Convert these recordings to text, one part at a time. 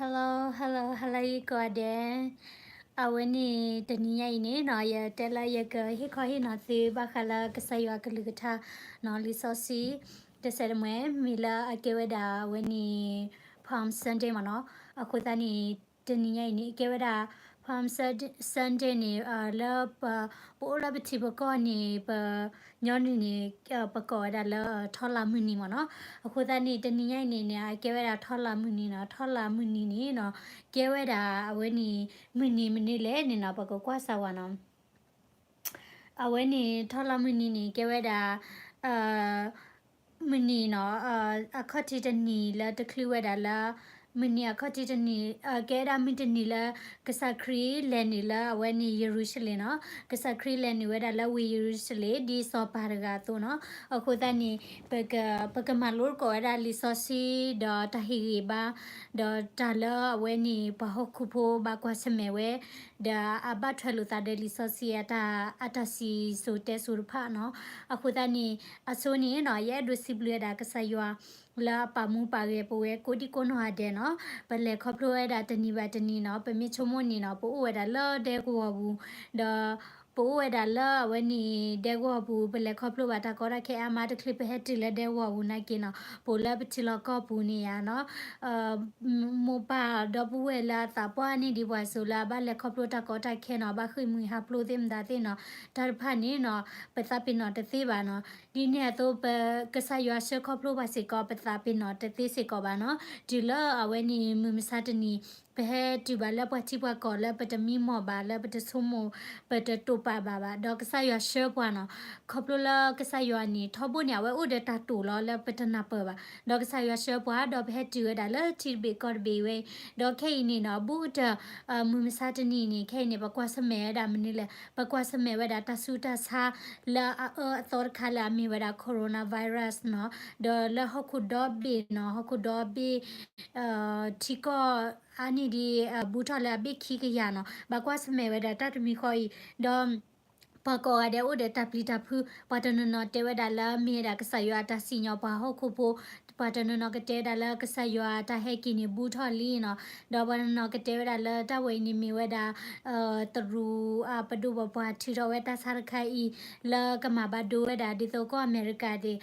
Hello, hello, hello ယကိးဂၤဒဲး, အဝဲန့ၣ် တနံၤညါအံၤန့ၣ်နီၤ ယတဲလၢယကဟ့ၣ်ခီဟ့ၣ်နီၤသု ဘၣ်ဃးလၢကစၢ်ယွၤကလုၢ်ကထါနီၤ လံာ်စီဆှံ တစဲးတမှဲၤ မ့ၢ်လၢအကဲဝဲဒၣ်အဝဲန့ၣ် Palm Sunday မ့ၢ်နီၤ. အဃိသတးန့ၣ် တနံၤညါအံၤန့ၣ် အကဲဝဲဒၣ် Palm Sunday န့ၣ် လၢပ ပအိၣ်လၢပထံပကီၢ်န့ၣ် ပညီနုၢ်န့ၣ် ပကိးဝဲဒၣ်လၢ ထီလါမုၢ်နံၤမ့ၢ်နီၤ. အဃိသတးန့ၣ် တနံၤညါအံၤန့ၣ်န့ၣ် အကဲဝဲဒၣ်ထီလါမုၢ်နံၤနီၤ. ထီလါမုၢ်နံၤန့ၣ်နီၤ ကဲဝဲဒၣ်အဝဲန့ၣ် မုၢ်နံၤမနုၤလဲၣ်န့ၣ်နီၤ ပကကွၢ်စၢ်ဝဲနီၤ. အဝဲန့ၣ် ထီလါမုၢ်နံၤန့ၣ် ကဲဝဲဒၣ် မုၢ်နံၤနီၤ အခီၣ်ထံးတနံၤလၢတချုးဝဲဒၣ်လၢ မုၢ်နံၤအခီၣ်ထံးတနံၤ ကဲဝဲဒၣ်မုၢ်တနံၤလၢ ကစၢ်ခရံာ်လဲၤနုာ်လၢအဝဲန့ၣ်ယရူၤၡလ့ၣ်နီၤ. ကစၢ်ခရံာ်လဲၤနုာ်ဝဲဒၣ်လၢဝ့ၢ်ယရူၤၡလ့ၣ် ဒ်စီၤပၤတဂၤအသိးနီၤ. အဃိသတးန့ၣ် ပက ပကမၤလိသကိးဝဲဒၣ်လံာ်စီဆှံ ဒီးတၢ်ဟ့ၣ်ဂံၢ်ဘါ ဒီးတၢ်လၢအဝဲန့ၣ် ပှၤဟီၣ်ခိၣ်ဖိဘၣ်ကွၢ်ဆၢၣ်မဲာ်ဝဲ ဒီးအဘၣ်ထွဲလိာ်သးဒီးလံာ်စီဆှံအတၢ် အတၢ်စံၣ်စိၤတဲစိၤတဖၣ်နီၤ. အဃိသတးန့ၣ် အဆိန့ၣ်နီၤ ယအဲၣ်ဒိးစံးဘျုးဝဲဒၣ်ကစၢ်ယွၤ လၢအပာ်မူပာ်ဂဲၤပဝဲကိးဒံကိးနီၢ်ဂၤဒဲးနီၤ. ပလဲၤခီဖျိဝဲဒၣ်တနံၤဘၣ်တနံၤနီၤ ပမ့ၢ်ဆိကမိၣ်န့ၣ်နီၤ ပအိၣ်ဝဲဒၣ်လၢဒဲကဝီၤပူၤ ဒီး ပအိၣ်ဝဲဒၣ်လၢအဝဲန့ၣ် ဒဲကဝီၤပူၤ ပလဲၤခီဖျိဘၣ်တၢ်ကီတၢ်ခဲအါမး တချုးပဟဲတုၤလၢဒဲကဝီၤပူၤနာ်က့နီၤ ပအိၣ်လၢပထံလီၢ်ကီၢ်ပူၤန့ၣ်ယါနီၤ မိၢ်ပၢ်ဒီပုၢ်ဝဲၢ်လၢအသးပှၢ်န့ၢ်ဒံးပှၤစိၤလၢအဘၣ်လဲၤခီဖျိတၢ်ကီတၢ်ခဲနီၤ ဘၣ်ဃ့ၢ်မှံဟးဖျိးသ့ၣ်မတၤသ့ၣ်နီၤ တၢ်တဖၣ်န့ၣ်နီၤ ပသးပ့ၤနီၣ်တသ့ဘၣ်နီၤ. ဒ်န့ၣ်အသိး ပ ကစၢ်ယွၤဆှၢခီဖျိပှၤစ့ၢ်ကီး ပသးပ့ၤနီၣ်တသ့စ့ၢ်ကီးဘၣ်နီၤ. တုၤလၢအဝဲန့ၣ် မုၢ်မဆါတနံၤ ပဟဲတုၤဘၣ်လၢပှၤထံပှၤကီၢ်လၢပတမံမီၢ်ဘၣ် လၢပတဆိကမိၣ် ပတတိာ်ပာ်ဘၣ်ဘၣ် ဒီးကစၢ်ယွၤဆှၢပှၤနီၤ. ခီဖျိလၢကစၢ်ယွၤန့ၣ် ထီဘိန့ၣ် အဝဲအိၣ်ဒီးတၢ်တိာ်လီၤလၢပတနၢ်ပၢၢ်ဘၣ် ဒီးကစၢ်ယွၤဆှၢပှၤ ဒီးပဟဲတုၤဝဲဒၣ်လၢထံတဘ့ၣ်ကီၢ်တဘ့ၣ်ဝဲအံၤ ဒီးခဲအံၤန့ၣ်နီၤ ဘူးကတၢၢ် မုၢ်မဆါတနံၤန့ၣ် ခဲအံၤန့ၣ် ပကွၢ်ဆၢၣ်မဲာ်ဝဲဒၣ်မနုၤလဲၣ် ပကွၢ်ဆၢၣ်မဲာ်ဝဲဒၣ်တၢ်ဆူးတၢ်ဆါ လၢအအၢအသီတခါလၢအမ့ၢ်ဝဲဒၣ် coronavirus နီၤ ဒီးလၢဟီၣ်ခိၣ်ဒီဘ့ၣ်နီၤ ဟီၣ်ခိၣ်ဒီဘ့ၣ် ထံကီၢ်အါန့ၢ်ဒံး ဘူးထီၣ်လၢအဘ့ၣ်ခံကယၤနီၤ ဘၣ်ကွၢ်ဆၢၣ်မဲာ်ဝဲဒၣ်တၢ်တမံၤဃီအံၤ ဒီး ပှၤကိးဂၤဒဲးအိၣ်ဒီးတၢ်ပျံၤတၢ်ဖုး ပှၤတနီၤနီၤတဲဝဲဒၣ်လၢမ့ၢ်ဝဲဒၣ်ကစၢ်ယွၤအတၢ်စံၣ်ညီၣ်ပှၤဟီၣ်ခိၣ်ဖိ ပှၤတနီၤနီၤကတဲဝဲဒၣ်လၢကစၢ်ယွၤအတၢ်ဟဲက့ၤန့ၣ်ဘူးထီၣ်လံနီၤ ဒီးပှၤတနီၤနီၤကတဲဝဲဒၣ်လၢတၢ်ဝဲအံၤန့ၣ်မ့ၢ်ဝဲဒၣ် တရူးအပဒိၣ်ပပှၢ်ထုးထီၣ်ဝဲတၢ်ဆါတခါအံၤ လၢကမၤဘၣ်ဒိဝဲဒၣ်ဒ်သိးကီၢ်အမဲရကၤသ့ၣ်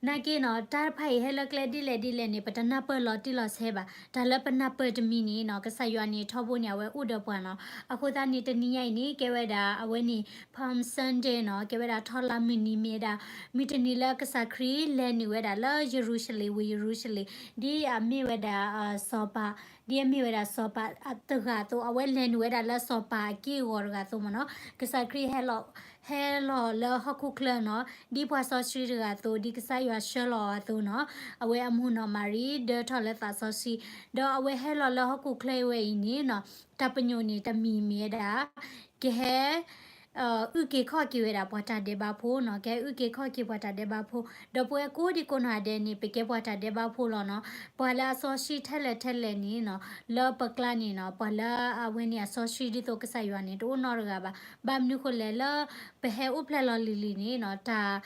နာ်က့နီၤ တၢ်တဖၣ်အံၤဟဲလၢကျဲဒ်လဲၣ်ဒ်လဲၣ်န့ၣ် ပတနၢ်ပၢၢ်လီၤတံၢ်လီၤဆဲးဘၣ်. တၢ်လၢပနၢ်ပၢၢ်တမံၤန့ၣ်နီၤ ကစၢ်ယွၤန့ၣ်ထီဘိန့ၣ် အဝဲအိၣ်ဒီးပှၤနီၤ. အဃိသတးန့ၣ် တနံၤညါအံၤန့ၣ် ကဲဝဲဒၣ်အဝဲန့ၣ် Palm Sunday နီၤ ကဲဝဲဒၣ်ထီလါမုၢ်နံၤမ့ၢ်ဝဲဒၣ် မုၢ်တနံၤလၢကစၢ်ခရံာ်လဲၤနုာ်ဝဲဒၣ်လၢယရူၤၡလ့ၣ် ဝ့ၢ်ယရူၤၡလ့ၣ် ဒ်အမ့ၢ်ဝဲဒၣ် စီၤပၤ ဒ်အမ့ၢ်ဝဲဒၣ်စီၤပၤတဂၤအသိး အဝဲလဲၤနုာ်ဝဲဒၣ်လၢစီၤပၤအက့ၢ်အဂီၤတဂၤအသိးမ့ၢ်နီၤ. ကစၢ်ခရံာ်ဟဲလီၤ ဟဲလီၤလၢဟီၣ်ခိၣ်ချၢနီၤ ဒ်ပှၤစီဆှံတဂၤအသိး ဒ်ကစၢ်ယွၤဆှၢလီၤအီၤအသိးနီၤ အဝဲအမိၢ်နီၢ်မၤရံဒၢထီၣ်လၢသးစီဆှံ ဒီးအဝဲဟဲလီၤလၢဟီၣ်ခိၣ်ချၢဝဲအံၤန့ၣ်နီၤ တၢ်ပညိၣ်န့ၣ်တမံၤမ့ၢ်ဝဲဒၣ် ကဟဲ အုၣ်က့ၤခီၣ်က့ၤဝဲဒၣ်ပှၤတၢ်ဒဲးဘးဖိနီၤ ကဟဲအုၣ်က့ၤခီၣ်က့ၤပှၤတၢ်ဒဲးဘးဖိ ဒီးပဝဲကိးဒံကိးနီၢ်ဂၤဒဲးန့ၣ် ပကဲပှၤတၢ်ဒဲးဘးဖိလီၤနီၤ. ပှၤလၢအစီဆှံထဲလဲၣ်ထဲလဲၣ်န့ၣ်နီၤ လၢပကျါန့ၣ်နီၤ ပှၤလၢအဝဲန့ၣ်အစီဆှံဒ်သိးကစၢ်ယွၤန့ၣ် တအိၣ်နီတဂၤဘၣ်. ဘၣ်မနုၤဃိလဲၣ်လၢ ပဟဲအိၣ်ဖျဲၣ်လီၤလံၤလံၤန့ၣ်နီၤ တၢ်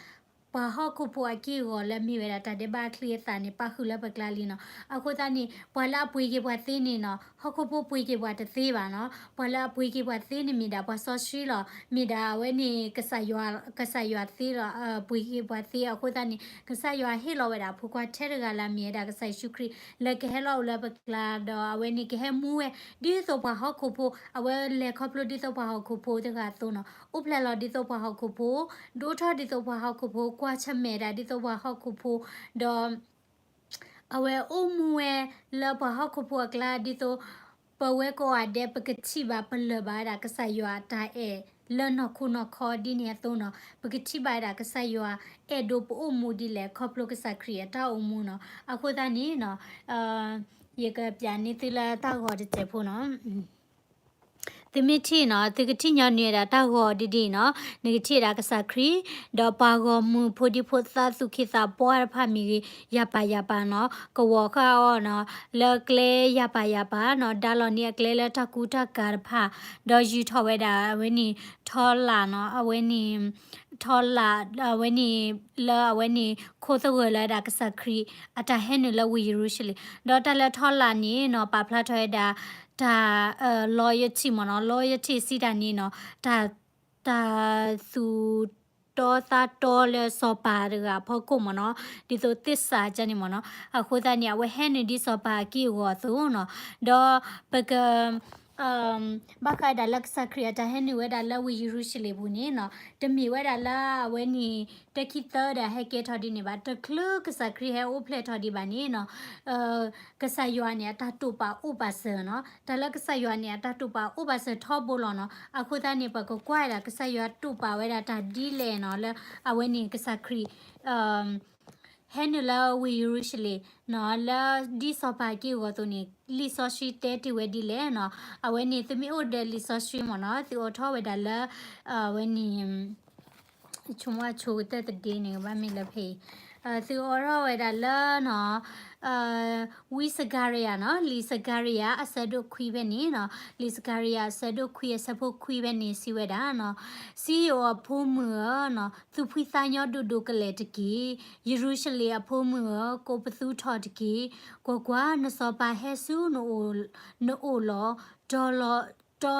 ပှၤဟီၣ်ခိၣ်ဖိအက့ၢ်အဂီၤလၢမ့ၢ်ဝဲဒၣ်တၢ်ဒဲးဘးအချံအသၣ်န့ၣ် ပာ်ဃုာ်လၢပကျါလံနီၤ. အဃိသတးန့ၣ် ပှၤလၢအပှ့ၤက့ၤပှၤသ့န့ၣ်နီၤ ဟီၣ်ခိၣ်ဖိပှ့ၤက့ၤပှၤတသ့ဘၣ်နီၤ. ပှၤလၢအပှ့ၤက့ၤပှၤသ့န့ၣ်မ့ၢ်ဒၣ်ပှၤစီဆှံလီၤ. မ့ၢ်ဒၣ်အဝဲန့ၣ် ကစၢ်ယွၤ ကစၢ်ယွၤသ့လီၤ ပှ့ၤက့ၤပှၤသ့အဃိသတးန့ၣ် ကစၢ်ယွၤဟ့ၣ်လီၤဝဲဒၣ်အဖိခွါထဲတဂၤလၢအမ့ၢ်ဝဲဒၣ်ကစၢ်ယ့ၣ်ၡူးခရံာ် လၢကဟဲလီၤအိၣ်လၢပကျါ ဒီးအဝဲန့ၣ်ကဟဲမူဝဲ ဒ်သိးပှၤဟီၣ်ခိၣ်ဖိ အဝဲလဲၤခီဖျိဒ်သိးပှၤဟီၣ်ခိၣ်ဖိတဂၤအသိးနီၤ အိၣ်ဖျဲၣ်လီၤဒ်သိးပှၤဟီၣ်ခိၣ်ဖိ ဒိၣ်ထီၣ်ဒ်သိးပှၤဟီၣ်ခိၣ်ဖိ ကွၢ်ဆၢၣ်မဲာ်ဒၣ်ဒ်သိးပှၤဟီၣ်ခိၣ်ဖိ ဒီး အဝဲအိၣ်မူဝဲလၢပှၤဟီၣ်ခိၣ်ဖိအကျါ ဒ်သိး ပဝဲကိးဂၤဒဲး ပကထံၣ်ဘၣ်ပလၢၢ်ဘၣ်ဝဲဒၣ် ကစၢ်ယွၤအတၢ်အဲၣ်လၢနီၢ်ခိနီၢ်ခီဒ်န့ၣ်အသိးနီၤ ပကထံၣ်ဘၣ်ဝဲဒၣ်ကစၢ်ယွၤအဲၣ်ဒိးပအိၣ်မူဒ်လဲၣ် ခီဖျိကစၢ်ခရံာ်အတၢ်အိၣ်မူနီၤ. အဃိသတးန့ၣ်နီၤ ယကပျးန့ၢ်သုလၢတၢ်ဂီၤတစဲးဖိနီၤ သုမ့ၢ်ထံၣ်နီၤ သုကထံၣ်ညီနုၢ်ဝဲဒၣ်တၢ်ဂီၤဒ်ဒ်အံၤနီၤ နကထံၣ်ဝဲဒၣ်ကစၢ်ခရံာ် ဒီးပှၤဂီၢ်မုၢ်ဖိဒံဖိသၣ်သူၣ်က့သးပှၢ်တဖၣ်မ့ၢ်ဂ့ၤ ယၤပၤယၤပၤနီၤ ကဝီၤဃာ်အီၤနီၤ လၢကျဲယၤပၤယၤပၤနီၤ ဒါလီၤန့ၢ်အကျဲလၢတၢ်ကူတၢ်ကၤတဖၣ် ဒီးယူာ်ထီၣ်ဝဲဒၣ်အဝဲန့ၣ် ထီလာ်နီၤ အဝဲန့ၣ် ထီလး အဝဲန့ၣ် လၢအဝဲန့ၣ် ခိၣ်သဂၢၢ်လၢဒၣ်ကစၢ်ခရံာ် အတၢ်ဟဲနုာ်လၢဝ့ၢ်ယရူၤၡလ့ၣ်, ဒီးတၢ်လၢထီလးန့ၣ်နီၤ ပာ်ဖျါထီၣ်ဝဲဒၣ် တၢ် loyalty မ့ၢ်နီၤ, loyalty စံးတၢ်န့ၣ်နီၤ, တၢ် တၢ်သူၣ်တီသးတီလၢစီၤပၤတဂၤအဖီခိၣ်မ့ၢ်နီၤ, ဒ်သိးသ့ၣ်စးကန့ၣ်မ့ၢ်နီၤ, အဃိသတးန့ၣ် အဝဲဟဲနုာ်ဒ်စီၤပၤအက့ၢ်အဂီၤအသိးနီၤ, ဒီးပက ဘၣ်ဃးဒၣ်လၢကစၢ်ခရံာ်အတၢ်ဟဲနုာ်ဝဲဒၣ်လၢဝ့ၢ်ယရူၤၡလ့ၣ်ပူၤန့ၣ်နီၤ, တမ့ၢ်ဝဲဒၣ်လၢအဝဲန့ၣ် တခံသၢဒၣ်ဟဲကဲထီၣ်ဒ်န့ၣ်ဘၣ်, တချုးကစၢ်ခရံာ်ဟဲအိၣ်ဖျဲၣ်ထီၣ်ဒံးဘၣ်န့ၣ်နီၤ, ကစၢ်ယွၤန့ၣ် အတၢ်တိာ်ပာ်အိၣ်ပာ်စၢၤနီၤ, တၢ်လၢကစၢ်ယွၤန့ၣ် အတၢ်တိာ်ပာ်အိၣ်ပာ်စၢၤထီဘိလီၤနီၤ, အဃိသတးန့ၣ် ပကကွၢ်ဝဲဒၣ် ကစၢ်ယွၤတိာ်ပာ်ဝဲဒၣ်တၢ်ဒ်လဲၣ်နီၤ, လၢအဝဲန့ၣ်ကစၢ်ခရံာ် ဟဲနုာ်လၢဝ့ၢ်ယရူၤၡလ့ၣ်နီၤ, လၢဒ်စီၤပၤအက့ၢ်အဂီၤအသိးန့ၣ် လံာ်စီဆှံတဲတ့ၢ်ဝဲဒ်လဲၣ်နီၤ, အဝဲန့ၣ် သုမ့ၢ်အိၣ်ဒီးလံာ်စီဆှံမ့ၢ်နီၤ, သုအိးထီၣ်ဝဲဒၣ်လၢ အဝဲန့ၣ် ဆိကမိၣ်အဆိကတၢၢ်တဒ့န့ၣ် ကဘၣ်မ့ၢ်လၢဖဲအံၤ, သုအိးထီၣ်ဝဲဒၣ်လၢနီၤ ဝံစကၤရယၤနီၤ, လံာ်စကၤရယၤ အဆၢဒိၣ်ခွံဖဲန့ၣ်နီၤ, လံာ်စကၤရယၤ အဆၢဒိၣ်ခွံ အဆၢဖိခွံဖဲန့ၣ် စံးဝဲဒၣ်နီၤ, စံယိၣ်အဖိမုၣ်ဧၢနီၤ, သူၣ်ဖှံသးညီဒိၣ်ဒိၣ်ကလဲာ်တက့ၢ်. ယရူၤၡလ့ၣ်အဖိမုၣ်ဧၢ, ကိးပသူထီၣ်တက့ၢ်. ကွၢ်ကွၢ်, နစီၤပၤဟဲဆူနအိၣ်လီၤ. တီလီၤ တီ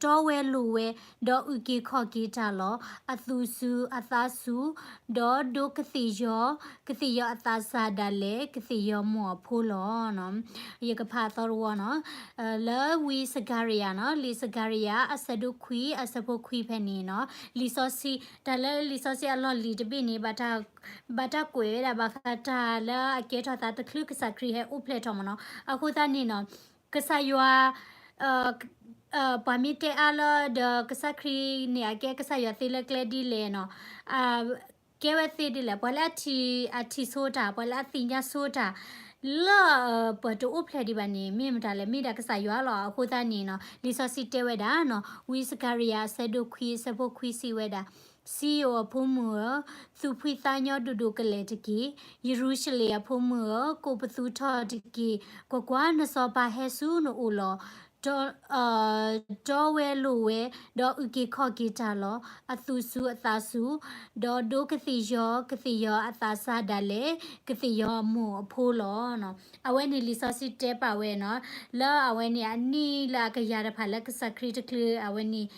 တီဝဲလိၤဝဲ, ဒီးအုၣ်က့ၤခီၣ်က့ၤတၢ်လီၤ. အသူၣ်စူၤအသးစူၤ, ဒီးဒိးကသ့ၣ်ယီၤ, ကသ့ၣ်ယီၤအသးစၢ်ဒၣ်လဲာ်, ကသ့ၣ်ယီၤမိၢ်အဖိလီၤ. ယကဖးအသီတဝီနီၤ, လၢဝံစကၤရယၤနီၤ, လံာ်စကၤရယၤ အဆၢဒိၣ်ခွံ အဆၢဖိခွံဖဲန့ၣ်နီၤ, လံာ်စီဆှံ, တၢ်လၢလံာ်စီဆှံအလီၢ်လံၤတဘ့ၣ်န့ၣ် ဘၣ်တၢ်ကွဲးဝဲဒၣ် ဘၣ်ဃးတၢ်လၢအကဲထီၣ်သးတချုးကစၢ်ခရံာ်ဟဲအိၣ်ဖျဲၣ်ထီၣ်မ့ၢ်နီၤ. အဃိသတးန့ၣ်နီၤ, ကစၢ်ယွၤ ပှၤမ့ၢ်တဲအါလၢဒီးကစၢ်ခရံာ်န့ၣ် အကဲကစၢ်ယွၤသ့လၢကျဲဒ်လဲၣ်နီၤ, ကဲဝဲသ့ဒ်လဲၣ်, ပှၤလၢအထံၣ်အထံၣ်ဆိတၢ်, ပှၤလၢအသ့ၣ်ညါဆိတၢ်, လၢပှၤတအိၣ်ဖျဲၣ်ဒံးဘၣ်န့ၣ် မ့ၢ်မတၤလဲၣ်, မ့ၢ်ဒၣ်ကစၢ်ယွၤလီၤ. အဃိသတးန့ၣ်နီၤ, လံာ်စီဆှံတဲဝဲဒၣ်နီၤ, ဝံစကၤရယၤ အဆၢဒိၣ်ခွံ အဆၢဖိခွံစံးဝဲဒၣ်, စံယိၣ်အဖိမုၣ်ဧၢ, သူၣ်ဖှံသးညီဒိၣ်ဒိၣ်ကလဲာ်တက့ၢ်. ယရူၤၡလ့ၣ်အဖိမုၣ်ဧၢ, ကိးပသူထီၣ်တက့ၢ်. ကွၢ်ကွၢ်, နစီၤပၤဟဲဆူနအိၣ်လီၤ. တီဝဲလိၤဝဲ, ဒီးအုၣ်က့ၤခီၣ်က့ၤတၢ်လီၤ. အသူၣ်စူၤအသးစူၤ, ဒီးဒိးကသ့ၣ်ယီၤ, ကသ့ၣ်ယီၤအသးစၢ်ဒၣ်လဲာ်, ကသ့ၣ်ယီၤအမိၢ်အဖိလီၤ. အဝဲန့ၣ်လံာ်စီဆှံတဲပာ်ဝဲနီၤ, လၢအဝဲန့ၣ်အနံၣ်လၢအကယၤတဖၣ်လၢကစၢ်ခရံာ်တချုးအဝဲန့ၣ်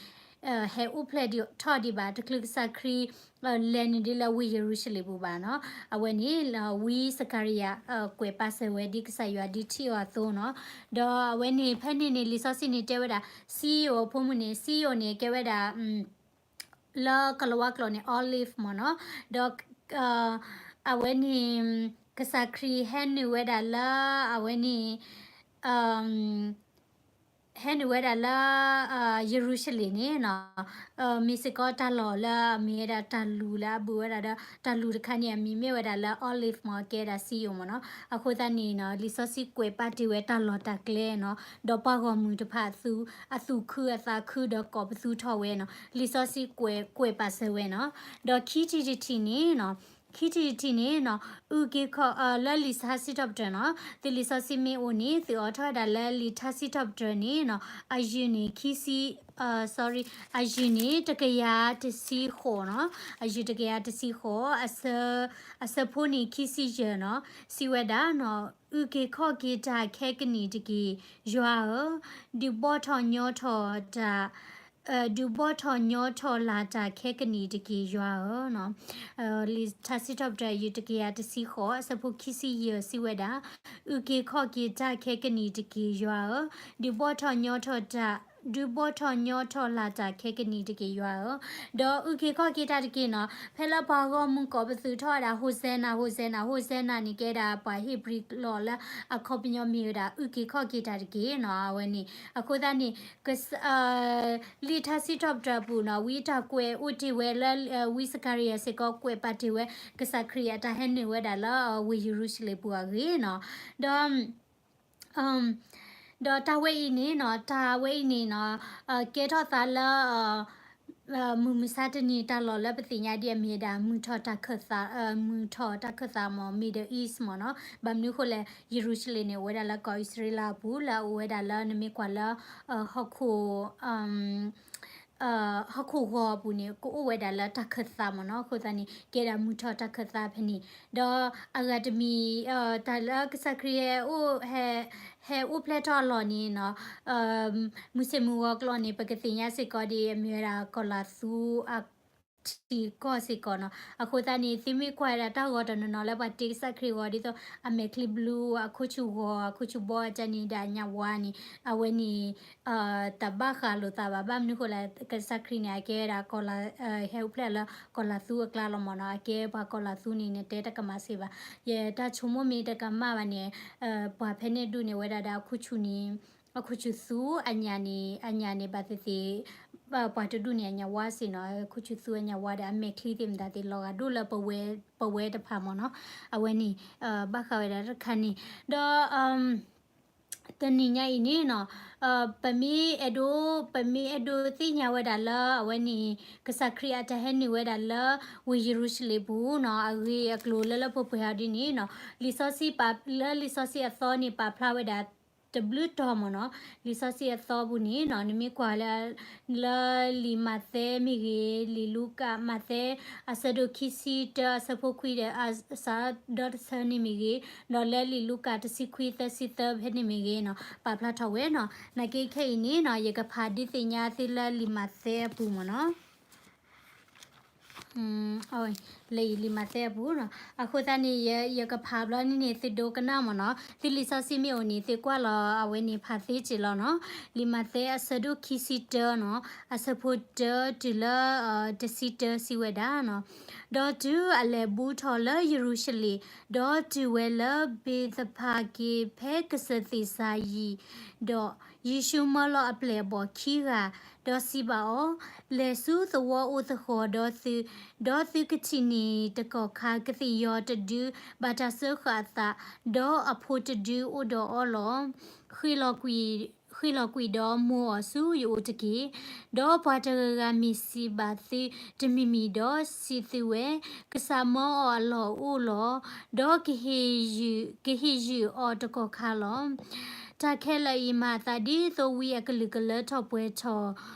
ဟဲအိၣ်ဖျဲၣ်ထီၣ်ဒံးဘၣ်, တချုးကစၢ်ခရံာ် လဲၤနုာ်ဒ်လၢဝ့ၢ်ယရူၤၡလ့ၣ်ပူၤဘၣ်နီၤ. အဝဲန့ၣ် ဝံစကၤရယၤ ကွဲးပာ်စၢၤဝဲဒ်ကစၢ်ယွၤဒ်ထံၣ်အီၤအသိးနီၤ. ဒီးအဝဲန့ၣ် ဖဲန့ၣ်န့ၣ် လံာ်စီဆှံန့ၣ်တဲဝဲဒၣ် စံယိၣ်အဖိမုၣ်န့ၣ်, စံယိၣ်န့ၣ် ကဲဝဲဒၣ် လၢကလၤဝါကျိာ်န့ၣ် olive မ့ၢ်နီၤ. ဒီး အဝဲန့ၣ် ကစၢ်ခရံာ်ဟဲနုာ်ဝဲဒၣ်လၢ အဝဲန့ၣ် ဟဲနုာ်ဝဲဒၣ်လၢ ယရူၤၡလ့ၣ်န့ၣ်နီၤ, မ့ၢ်စ့ၢ်ကီးတၢ်လီၢ်လၢအမ့ၢ်ဝဲဒၣ်တၢ်လူၢ်လၢအဘူးဝဲဒၣ်ဒီး တၢ်လူၢ်တခါန့ၣ် အမံၤမ့ၢ်ဝဲဒၣ်လၢ olive မ့ၢ် ကဲဒၣ်စံယိၣ်မ့ၢ်နီၤ. အဃိသတးန့ၣ်နီၤ လံာ်စီဆှံကွဲးပာ်တ့ၢ်ဝဲတၢ်လီၢ်တၢ်ကျဲနီၤ, ဒီးပှၤဂီၢ်မုၢ်တဖၣ်အသူၣ်ခုသးခုဒီးကိးပသူထီၣ်ဝဲနီၤ, လံာ်စီဆှံကွဲး ကွဲးပာ်စၢၤဝဲနီၤ. ဒီးခံထံၣ်တထံၣ်န့ၣ်နီၤ, ခံထံၣ်တထံၣ်န့ၣ်နီၤ, အုၣ်က့ၤခီၣ် လၢလံာ်ထါစံးထီၣ်ပတြၢၤနီၤ, သုလံာ်စီဆှံမ့ၢ်အိၣ်န့ၣ် သုအိးထီၣ်ဝဲဒၣ်လၢလံာ်ထါစံးထီၣ်ပတြၢၤန့ၣ်နီၤ, အယုၢ်န့ၣ်ခံဆံ sorry, အယုၢ်န့ၣ်တကယၤတဆံဃိးနီၤ, အယုၢ်တကယၤတဆံဃိး, အဆၢဖိန့ၣ်ခံဆံယဲၢ်နီၤ, စံးဝဲဒၣ်နီၤ, အုၣ်က့ၤခီၣ်က့ၤတၢ်ခဲကနံၣ်တက့ၢ် ယွၤဧၢ, ဒုးဘီၣ်ထီၣ်ညီထီၣ်တၢ် ဒုးဘီၣ်ထီၣ်ညီထီၣ်လၢ်တၢ်ခဲကနံၣ်တက့ၢ် ယွၤဧၢနီၤ. လံာ်ထါစံးထီၣ်ပတြၢၤ အယုၢ်တကယၤတဆံဃိး အဆၢဖိခံဆံယဲၢ် စံးဝဲဒၣ်, အုၣ်က့ၤခီၣ်က့ၤတၢ်ခဲကနံၣ်တက့ၢ် ယွၤဧၢ, ဒုးဘီၣ်ထီၣ်ညီထီၣ်တၢ် ဒုးဘီၣ်ထီၣ်ညီထီၣ်လၢ်တၢ်ခဲကနံၣ်တက့ၢ် ယွၤဧၢ. ဒီးအုၣ်က့ၤခီၣ်က့ၤတၢ်တက့ၢ်နီၤ, ဖဲလၢပှၤဂီၢ်မုၢ်ကိးပသူထီၣ်ဝဲဒၣ် Hosanna, Hosanna, Hosanna န့ၣ် ကဲဒၣ်ပှၤဧ့ၤဘြံၤလီၢ်လၢအခီပညီမ့ၢ်ဝဲဒၣ် အုၣ်က့ၤခီၣ်က့ၤတၢ်တက့ၢ်နီၤ, အဝဲန့ၣ်. အဃိသတးန့ၣ် လံာ်ထါစံးထီၣ်ပတြၢၤအပူၤနီၤ, ဝံတၢ်ကွဲးအိၣ်တ့ၢ်ဝဲလၢ ဝံစကၤရယၤစ့ၢ်ကီး ကွဲးပာ်တ့ၢ်ဝဲ ကစၢ်ခရံာ်အတၢ်ဟဲနုာ်ဝဲဒၣ်လၢဝ့ၢ်ယရူၤၡလ့ၣ်ပူၤအဂ့ၢ်နီၤ. ဒီး ဒီးတၢ်ဝဲအံၤန့ၣ်နီၤ, တၢ်ဝဲအံၤန့ၣ်နီၤ, ကဲထီၣ်သးလၢ မုၢ်မဆါတနံၤတၢ်လီၢ်လၢပသ့ၣ်ညါဒ်အမ့ၢ်ဝဲဒၣ် မုၢ်ထီၣ်တၢ်ခၢၣ်သး, မုၢ်ထီၣ်တၢ်ခၢၣ်သးမ့ၢ် Middle East မ့ၢ်နီၤ. ဘၣ်မနုၤအဃိလဲၣ်, ယရူၤၡလ့ၣ်န့ၣ် အိၣ်ဝဲဒၣ်လၢကီၢ်အံၣ်စရ့လးအပူၤ လၢအအိၣ်ဝဲဒၣ်လၢနမ့ၢ်ကွၢ်လၢ ဟီၣ်ခိၣ် ဟီၣ်ခိၣ်ဂီၤအပူၤန့ၣ် ကအိၣ်ဝဲဒၣ်လၢတၢ်ခၢၣ်သးမ့ၢ်နီၤ, အဃိသတးန့ၣ် ကဲဒၣ်မုၢ်ထီၣ်တၢ်ခၢၣ်သးဖဲန့ၣ်, ဒီးအဂၤတမံၤ တၢ်လၢကစၢ်ခရံာ်ဟဲအိၣ် ဟဲအိၣ်ဖျဲၣ်ထီၣ်အလီၢ်န့ၣ်နီၤ, မုၢ်ဆ့ၣ်မုၢ်ဂီၤကျိာ်န့ၣ် ပကသ့ၣ်ညါစ့ၢ်ကီးဒ်အမ့ၢ်ဝဲဒၣ်ကီၢ်လၤသူအ ထံကီၢ်စ့ၢ်ကီးနီၤ. အဃိသတးန့ၣ် သုမ့ၢ်ကွၢ်ဝဲဒၣ်တၢ်ဂီၤတနီၤနီၤလၢပှၤတ့ကစၢ်ခရံာ်အဂီၤ ဒ်သိးအမဲာ်ချံဘျုး အခိၣ်ဆူၣ်ဂီၤ အခိၣ်ဆူၣ်ဘီအတၢ်န့ၣ်ဒီးအညၣ်ဝါန့ၣ် အဝဲန့ၣ် တဘၣ်ဃးလိာ်သးဘၣ်. ဘၣ်မနုၤဃိလဲၣ် ကစၢ်ခရံာ်န့ၣ် အကဲဝဲဒၣ်ကီၢ်လၤ ဟဲအိၣ်ဖျဲၣ်လၢကီၢ်လၤသူအကျါလီၤမ့ၢ်နီၤ. အကဲပှၤကီၢ်လၤသူန့ၣ် နတဲတကမၣ်စ့ၢ်ဘၣ်. ယတၢ်ဆိကမိၣ်မ့ၢ်တကမၣ်ဘၣ်န့ၣ် ပှၤဖဲန့ၣ်ဒူၣ်န့ၣ် ဝဲဒၣ်ဒီးအခိၣ်ဆူၣ်န့ၣ် အခိၣ်ဆူၣ်သူအညၣ်န့ၣ် အညၣ်န့ၣ် ဘၣ်သ့ၣ်သ့ၣ် ပှၤတဒူၣ်န့ၣ် အညၣ်ဝါစ့ၢ်နီၤ, ခိၣ်ဆူၣ်သူအညၣ်ဝါဒီး အမဲာ်ချံသ့ၣ်မတၤသ့ၣ် လီၤဂာ်ဒိၣ်လၢပဝဲ ပဝဲတဖၣ်မ့ၢ်နီၤ. အဝဲန့ၣ် ဘၣ်ဃးဝဲဒၣ်တခါန့ၣ် ဒီး တနံၤညါအံၤန့ၣ်နီၤ ပမ့ၢ်အဲၣ်ဒိး ပမ့ၢ်အဲၣ်ဒိးသ့ၣ်ညါဝဲဒၣ်လၢအဝဲန့ၣ် ကစၢ်ခရံာ်အတၢ်ဟဲနုာ်ဝဲဒၣ်လၢ ဝ့ၢ်ယရူၤၡလ့ၣ်ပူၤနီၤ အဂ့ၢ်အကျိၤလၢလၢပှဲၤပှဲၤအီၤဒ်န့ၣ်နီၤ လံာ်စီဆှံပာ် လၢလံာ်စီဆှံအသီန့ၣ် ပာ်ဖျါဝဲဒၣ် တဘျုးတီၤမ့ၢ်နီၤ. လံာ်စီဆှံအသီပူၤန့ၣ်နီၤ နမ့ၢ်ကွၢ်လၢ လၢလံာ်မးသဲမ့ၢ်ဂ့ၤ လံာ်လူၤကၣ် မးသဲ အဆၢဒိၣ်ခံဆံတၢ အဆၢဖိခွံဒီး အစးဒီတဆၢန့ၣ်မ့ၢ်ဂ့ၤ, ဒီးလၢလံာ်လူၤကၣ်တဆံခွံသၢဆံသၢဖဲန့ၣ်မ့ၢ်ဂ့ၤနီၤ ပာ်ဖျါထီၣ်ဝဲနီၤ. နာ်က့ခဲအံၤန့ၣ်နီၤ ယကဖးဒုးသ့ၣ်ညါသုလၢလံာ်မးသဲအပူၤမ့ၢ်နီၤ လၢအံၤလံာ်မးသဲအပူၤနီၤ. အဃိသတးန့ၣ် ယကဖးဘျီန့ၣ်န့ၣ် သုဒိကနၣ်မ့ၢ်နီၤ. သုလံာ်စီဆှံမ့ၢ်အိၣ်န့ၣ် သုကွၢ်လီၤအဝဲန့ၣ်ဖးသ့စ့ၢ်လီၤနီၤ. လံာ်မးသဲအဆၢဒိၣ်ခံဆံတၢနီၤ အဆၢဖိတၢတုၤလၢ တဆံတၢစံးဝဲဒၣ်နီၤ. ဒီးတုၤအလဲၤဘူးထီၣ်လၢယရူၤၡလ့ၣ်, ဒီးတုၤဝဲလၢဘ့းသဖၤက့ၤဖဲကစၢၢ်သ့ၣ်စၤယံး, ဒီးယ့ၣ်ၡူးမၢလီၤအပျဲၢ်အဘီၣ်ခံဂၤ, ဒီးစံးဘၣ်အီၤ, လဲၤဆူသဝီအိၣ်သဃီၤဒီးသု, ဒီးသုကထံၣ်န့ၢ်တကီၢ်ခါကသ့ၣ်ယီၤတဒုဘၣ်တၢ်စၢဃာ်အသး, ဒီးအဖိတဒုအိၣ်ဒီးအီၤလီၤ. ဃ့ၢ်လီၤကွံာ်ဒီးမိၢ်အီၤဆူယအိၣ်တက့ၢ်. ဒီးပှၤတဂၤဂၤမ့ၢ်စံးဘၣ်သုတမံၤမံၤဒီးစံးသုဝဲ, ကစၢ်မၢအီၤအလီၢ်အိၣ်လီၤ. ဒီးကဟ့ၣ်ယုာ်အီၤတကီၢ်ခါလီၤ. တၢ်ခဲလၢာ်အံၤမၤအသးဒ်သိးဝံအကလုာ်ကလၢထီၣ်ပှဲၤထီၣ်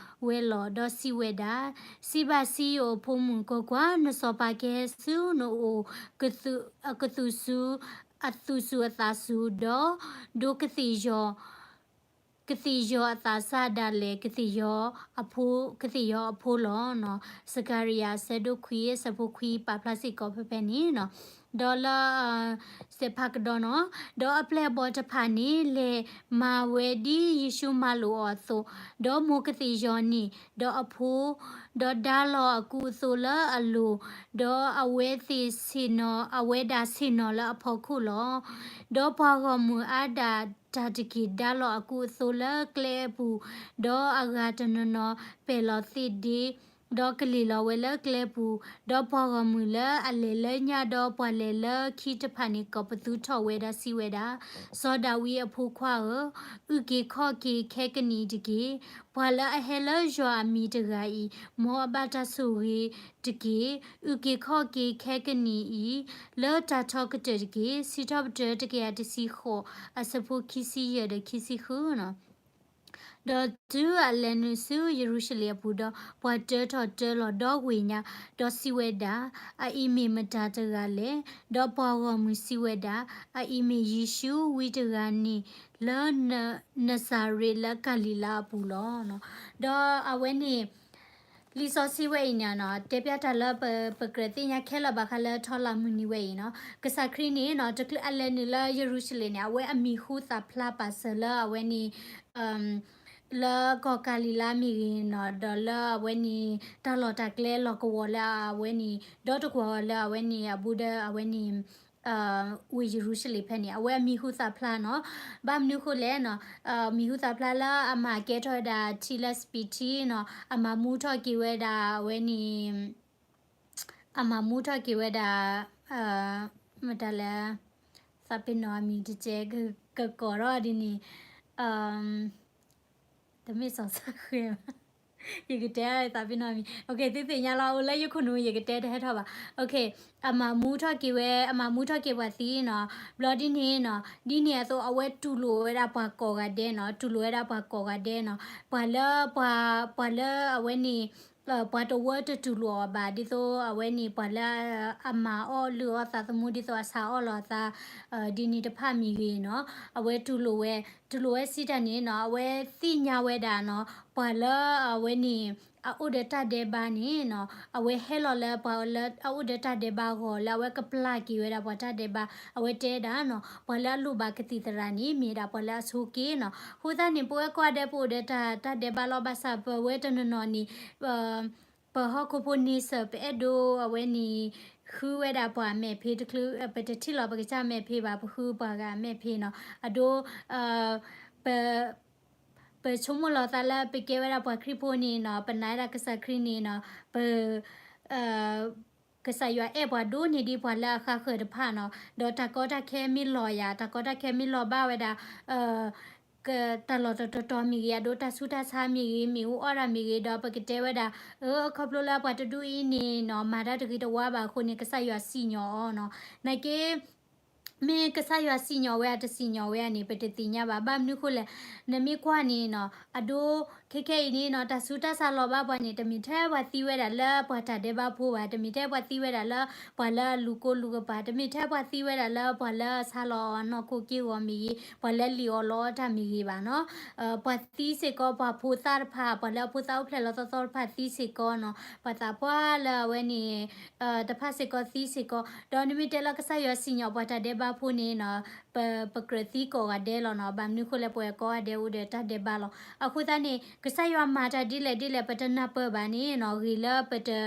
ဝဲလီၤ. ဒီးစံးဝဲဒၣ်, စံးဘၣ်စံယိၣ်အဖိမုၣ်, ကွၢ်ကွၢ်, နစီၤပၤကဟဲဆူနအိၣ်ကသူၣ်ဆူ အသူၣ်စူၤအသးစူၤ, ဒီးဒိးကသ့ၣ်ယီၤ ကသ့ၣ်ယီၤအသးစၢ်ဒၣ်လဲာ် ကသ့ၣ်ယီၤအဖိ, ကသ့ၣ်ယီၤအဖိလီၤ. စကၤရယၤ အဆၢဒိၣ်ခွံ အဆၢဖိခွံ ပာ်ဖျါစ့ၢ်ကီးဖဲဖဲန့ၣ်နီၤ. ဒီးလၢ စဲးဖးကဒီးနီၤ, ဒီးအပျဲၢ်အဘီၣ်တဖၣ်န့ၣ် လဲၤမၤဝဲဒ်ယ့ၣ်ၡူးမၤလိာ်အီၤအသိး, ဒီးမိၢ်ကသ့ၣ်ယီၤန့ၣ်, ဒီးအဖိ, ဒီးဒါလီၤအကူအသိးလၢအလိၤ, ဒီးအဝဲသ့ၣ်ဆ့ၣ်နီၤ, အဝဲဒၣ်ဆ့ၣ်နီၤလၢအဖီခိၣ်လီၤ. ဒီးပှၤဂီၢ်မုၢ်အါဒၣ်တၢ်တက့ၢ် ဒါလီၤအကူအသိးလၢကျဲအပူၤ, ဒီးအဂၤတနီၤနီၤပဲာ်လီၤသ့ၣ်ဒ့ ဒီးကလ့ၢ်လီၤဝဲလၢကျဲပူၤ, ဒီးပှၤဂီၢ်မုၢ်လၢအလဲၤလၢညၣ်ဒီးပှၤလဲၤလၢခံတဖၣ်န့ၣ် ကိးပသူထီၣ်ဝဲဒီးစံးဝဲဒၣ်, စီၤဒၤဝံးအဖိခွါဧၢ, အုၣ်က့ၤခီၣ်က့ၤခဲကနံၣ်အံၤတက့ၢ်. ပှၤလၢအဟဲလၢယွၤအမံၤတဂၤအံၤ, မ်အဘၣ်တၢ်ဆိၣ်ဂ့ၤတက့ၢ်. အုၣ်က့ၤခီၣ်က့ၤခဲကနံၣ်အံၤ လၢတၢ်ထီကတၢၢ်တက့ၢ်. စံးထီၣ်ပတြၢၤတကယၤတဆံဃိး အဆၢဖိခံဆံယဲၢ်ဒီးခံဆံဃုနီၤ. ဒီးတုၤအလဲၤနုာ်ဆူယရူၤၡလ့ၣ်အပူၤဒီး, ပှၤတၢထီၣ်တၢလီၤဒီဝ့ၢ်ညါ, ဒီးစံးဝဲဒၣ်, အအံၤမ့ၢ်မတၤတဂၤလဲၣ်. ဒီးပှၤဂီၢ်မုၢ်စံးဝဲဒၣ်, အအံၤမ့ၢ်ယ့ၣ်ၡူးဝံတဂၤန့ၣ် လၢနစၤရ့းလၢကၤလံၤလါအပူၤလီၤ. ဒီးအဝဲန့ၣ် လံာ်စီဆှံဝဲအံၤန့ၣ်နီၤ တဲဖျါတၢ်လၢပကြၢးသ့ၣ်ညါခဲလၢာ်ဘၣ်ဃးလၢထီလၢ်မုၢ်နံၤဝဲအံၤနီၤ, ကစၢ်ခရံာ်န့ၣ်နီၤ တချုးအလဲၤနုာ်လၢယရူၤၡလ့ၣ်န့ၣ် အဝဲအမံၤဟူသၣ်ဖျါပာ်စၢၤလၢအဝဲန့ၣ် လၢကီၢ်ကၤလံၤလါမ့ၢ်ဂ့ၤနီၤ, ဒီးလၢအဝဲန့ၣ် တၢ်လီၢ်တၢ်ကျဲလီၢ်ကဝီၤလၢအဝဲန့ၣ် ဒီတကွီၢ်လၢအဝဲန့ၣ် အဘူးဒီးအဝဲန့ၣ် ဝ့ၢ်ယရူၤၡလ့ၣ်ဖဲန့ၣ် အဝဲအမံၤဟူသၣ်ဖျါနီၤ. ဘၣ်မနုၤဃိလဲၣ်နီၤ, မံၤဟူသၣ်ဖျါလၢအမၤကဲထီၣ်ဝဲဒၣ်ထံလၢစပံးထံနီၤ, အမၤမူထီၣ်က့ၤဝဲဒၣ်အဝဲန့ၣ် အမၤမူထီၣ်က့ၤဝဲဒၣ် မတၤလဲၣ်, သးပ့ၤနီၣ်အမံၤတကဲ ကကိးထီၣ်ဒ်န့ၣ် တမ့ၢ်စီၤစၢ်ဃဲဘၣ်, ယကတဲသးပ့ၤနီၣ်မံၤ, သုသ့ၣ်ညါလီၤ အိၣ်လၢယခိၣ်နူာ် ယကတဲတဟဲထီၣ်ဘၣ်. အမၤမူထီၣ်က့ၤဝဲ, အမၤမူထီၣ်က့ၤပှၤသံနီၤ, ဘျီဒ်န့ၣ်နီၤ, ဒ်န့ၣ်အသိး အဝဲတူၢ်လိာ်ဝဲဒၣ်ပှၤကိးဂၤဒဲးနီၤ, တူၢ်လိာ်ဝဲဒၣ်ပှၤကိးဂၤဒဲးနီၤ, ပှၤလၢ, ပှၤလၢအဝဲန့ၣ် ပှၤတဝၢတတူၢ်လိာ်အီၤဘၣ်, ဒ်သိးအဝဲန့ၣ် ပှၤလၢအမၤအီၣ်လုၢ်အီၣ်သးသမူ ဒ်သိးအဆါအီၣ်လီၤအသး ဒ်န့ၣ်တဖၣ်မ့ၢ်ဂ့ၤနီၤ, အဝဲတူၢ်လိာ်ဝဲ, တူၢ်လိာ်ဝဲစံးတၢ်န့ၣ်နီၤ, အဝဲသ့ၣ်ညါဝဲဒၣ်နီၤ, ပှၤလၢအဝဲန့ၣ် အအိၣ်ဒီးတၢ်ဒဲးဘးန့ၣ်နီၤ, အဝဲဟဲလီၤလၢပှၤလၢအအိၣ်ဒီးတၢ်ဒဲးဘးအဂီၢ် လၢအဝဲကပျၢ်က့ၤဝဲဒၣ်ပှၤတၢ်ဒဲးဘး, အဝဲတဲဒၣ်နီၤ, ပှၤလၢအလိၣ်ဘၣ်ကသံၣ်သရၣ်န့ၣ် မ့ၢ်ဒၣ်ပှၤလၢအဆိးက့နီၤ. အဃိသတးန့ၣ် ပဝဲကိးဂၤဒဲး ပအိၣ်ဒီးတၢ်ဒဲးဘးလီၤ. ဘၣ်ဆၣ်ပဝဲတနီၤနီၤန့ၣ် ပဟီၣ်ခိၣ်ဖိန့ဆၢၣ် ပအဲၣ်ဒိးအဝဲန့ၣ် ဃုဝဲဒၣ်ပှၤအမဲာ်ဖံးတချုး, ပတထံၣ်လီၤပကစၢ်မဲာ်ဖံးဘၣ်, ပဃုပှၤဂၤအမဲာ်ဖံးနီၤ, အဒိ ပ ပဆိကမိၣ်လီၤသးလၢပကဲဝဲဒၣ်ပှၤခရံာ်ဖိန့ၣ်နီၤ, ပနာ်ဝဲဒၣ်ကစၢ်ခရံာ်န့ၣ်နီၤ, ပ ကစၢ်ယွၤအဲၣ်ပှၤဒိၣ်န့ၢ်ဒံးပှၤလၢအဃါဃၢၤတဖၣ်နီၤ, ဒီးတၢ်ကီတၢ်ခဲမ့ၢ်လီၤယၤ, တၢ်ကီတၢ်ခဲမ့ၢ်လီၤဘၣ်ဝဲဒၣ် တၢ်လီၢ်တတီၤတီၤမ့ၢ်ဂ့ၤ, အဒိတၢ်ဆူးတၢ်ဆါမ့ၢ်ဂ့ၤ, မ့ၣ်အူအီၣ်တၢ်မ့ၢ်ဂ့ၤ, ဒီးပကတဲဝဲဒၣ် အၢ ခီဖျိလၢပှၤတဒူၣ်အံၤန့ၣ်နီၤ မၤတၢ်တဂ့ၤတဝါဘၣ်အဃိန့ၣ် ကစၢ်ယွၤစံၣ်ညီၣ်အီၤနီၤ. နာ်က့ မ့ၢ်ကစၢ်ယွၤစံၣ်ညီၣ်ဝဲဧါ တစံၣ်ညီၣ်ဝဲဧါန့ၣ် ပတသ့ၣ်ညါဘၣ်. ဘၣ်မနုၤဃိလဲၣ်, နမ့ၢ်ကွၢ်န့ၣ်နီၤ အဒိ ခဲခဲအံၤန့ၣ်နီၤ တၢ်ဆူးတၢ်ဆါလီၤဘၣ်ပှၤန့ၣ် တမ့ၢ်ထဲပှၤသံဝဲဒၣ်လၢပှၤတၢ်ဒဲးဘးဖိဘၣ်, တမ့ၢ်ထဲပှၤသံဝဲဒၣ်လၢပှၤလၢအလူၤကိလူၤကပၤ, တမ့ၢ်ထဲပှၤသံဝဲဒၣ်လၢပှၤလၢအဆါလီၤအီၣ်အနီၢ်ခိက့ၢ်ဂီၤမ့ၢ်ဂ့ၤ, ပှၤလၢလံၣ်အီၣ်လီအီတၢ်မ့ၢ်ဂ့ၤဘၣ်နီၤ. ပှၤသံစ့ၢ်ကီး ပှၤဖိသၣ်တဖၣ်, ပှၤလၢအဖိသၣ်အိၣ်ဖျဲၣ်လီၤသီသီတဖၣ်သံစ့ၢ်ကီးနီၤ, ပှၤသးပှၢ်လၢအဝဲန့ၣ် တဖၣ်စ့ၢ်ကီးသံစ့ၢ်ကီး, ဒီးနမ့ၢ်တဲလၢကစၢ်ယွၤစံၣ်ညီၣ်ပှၤတၢ်ဒဲးဘးဖိန့ၣ်နီၤ ပကြၢးသံကိးဂၤဒဲးလီၤနီၤ. ဘၣ်မနုၤဃိလဲၣ် ပဝဲကိးဂၤဒဲးအိၣ်ဒီးတၢ်ဒဲးဘးလီၤ. အဃိသတးန့ၣ် ကစၢ်ယွၤမၤတၢ်ဒ်လဲၣ်ဒ်လဲၣ် ပတနၢ်ပၢၢ်ဘၣ်န့ၣ်နီၤ, ဂ့ၤလၢပတ ဂ့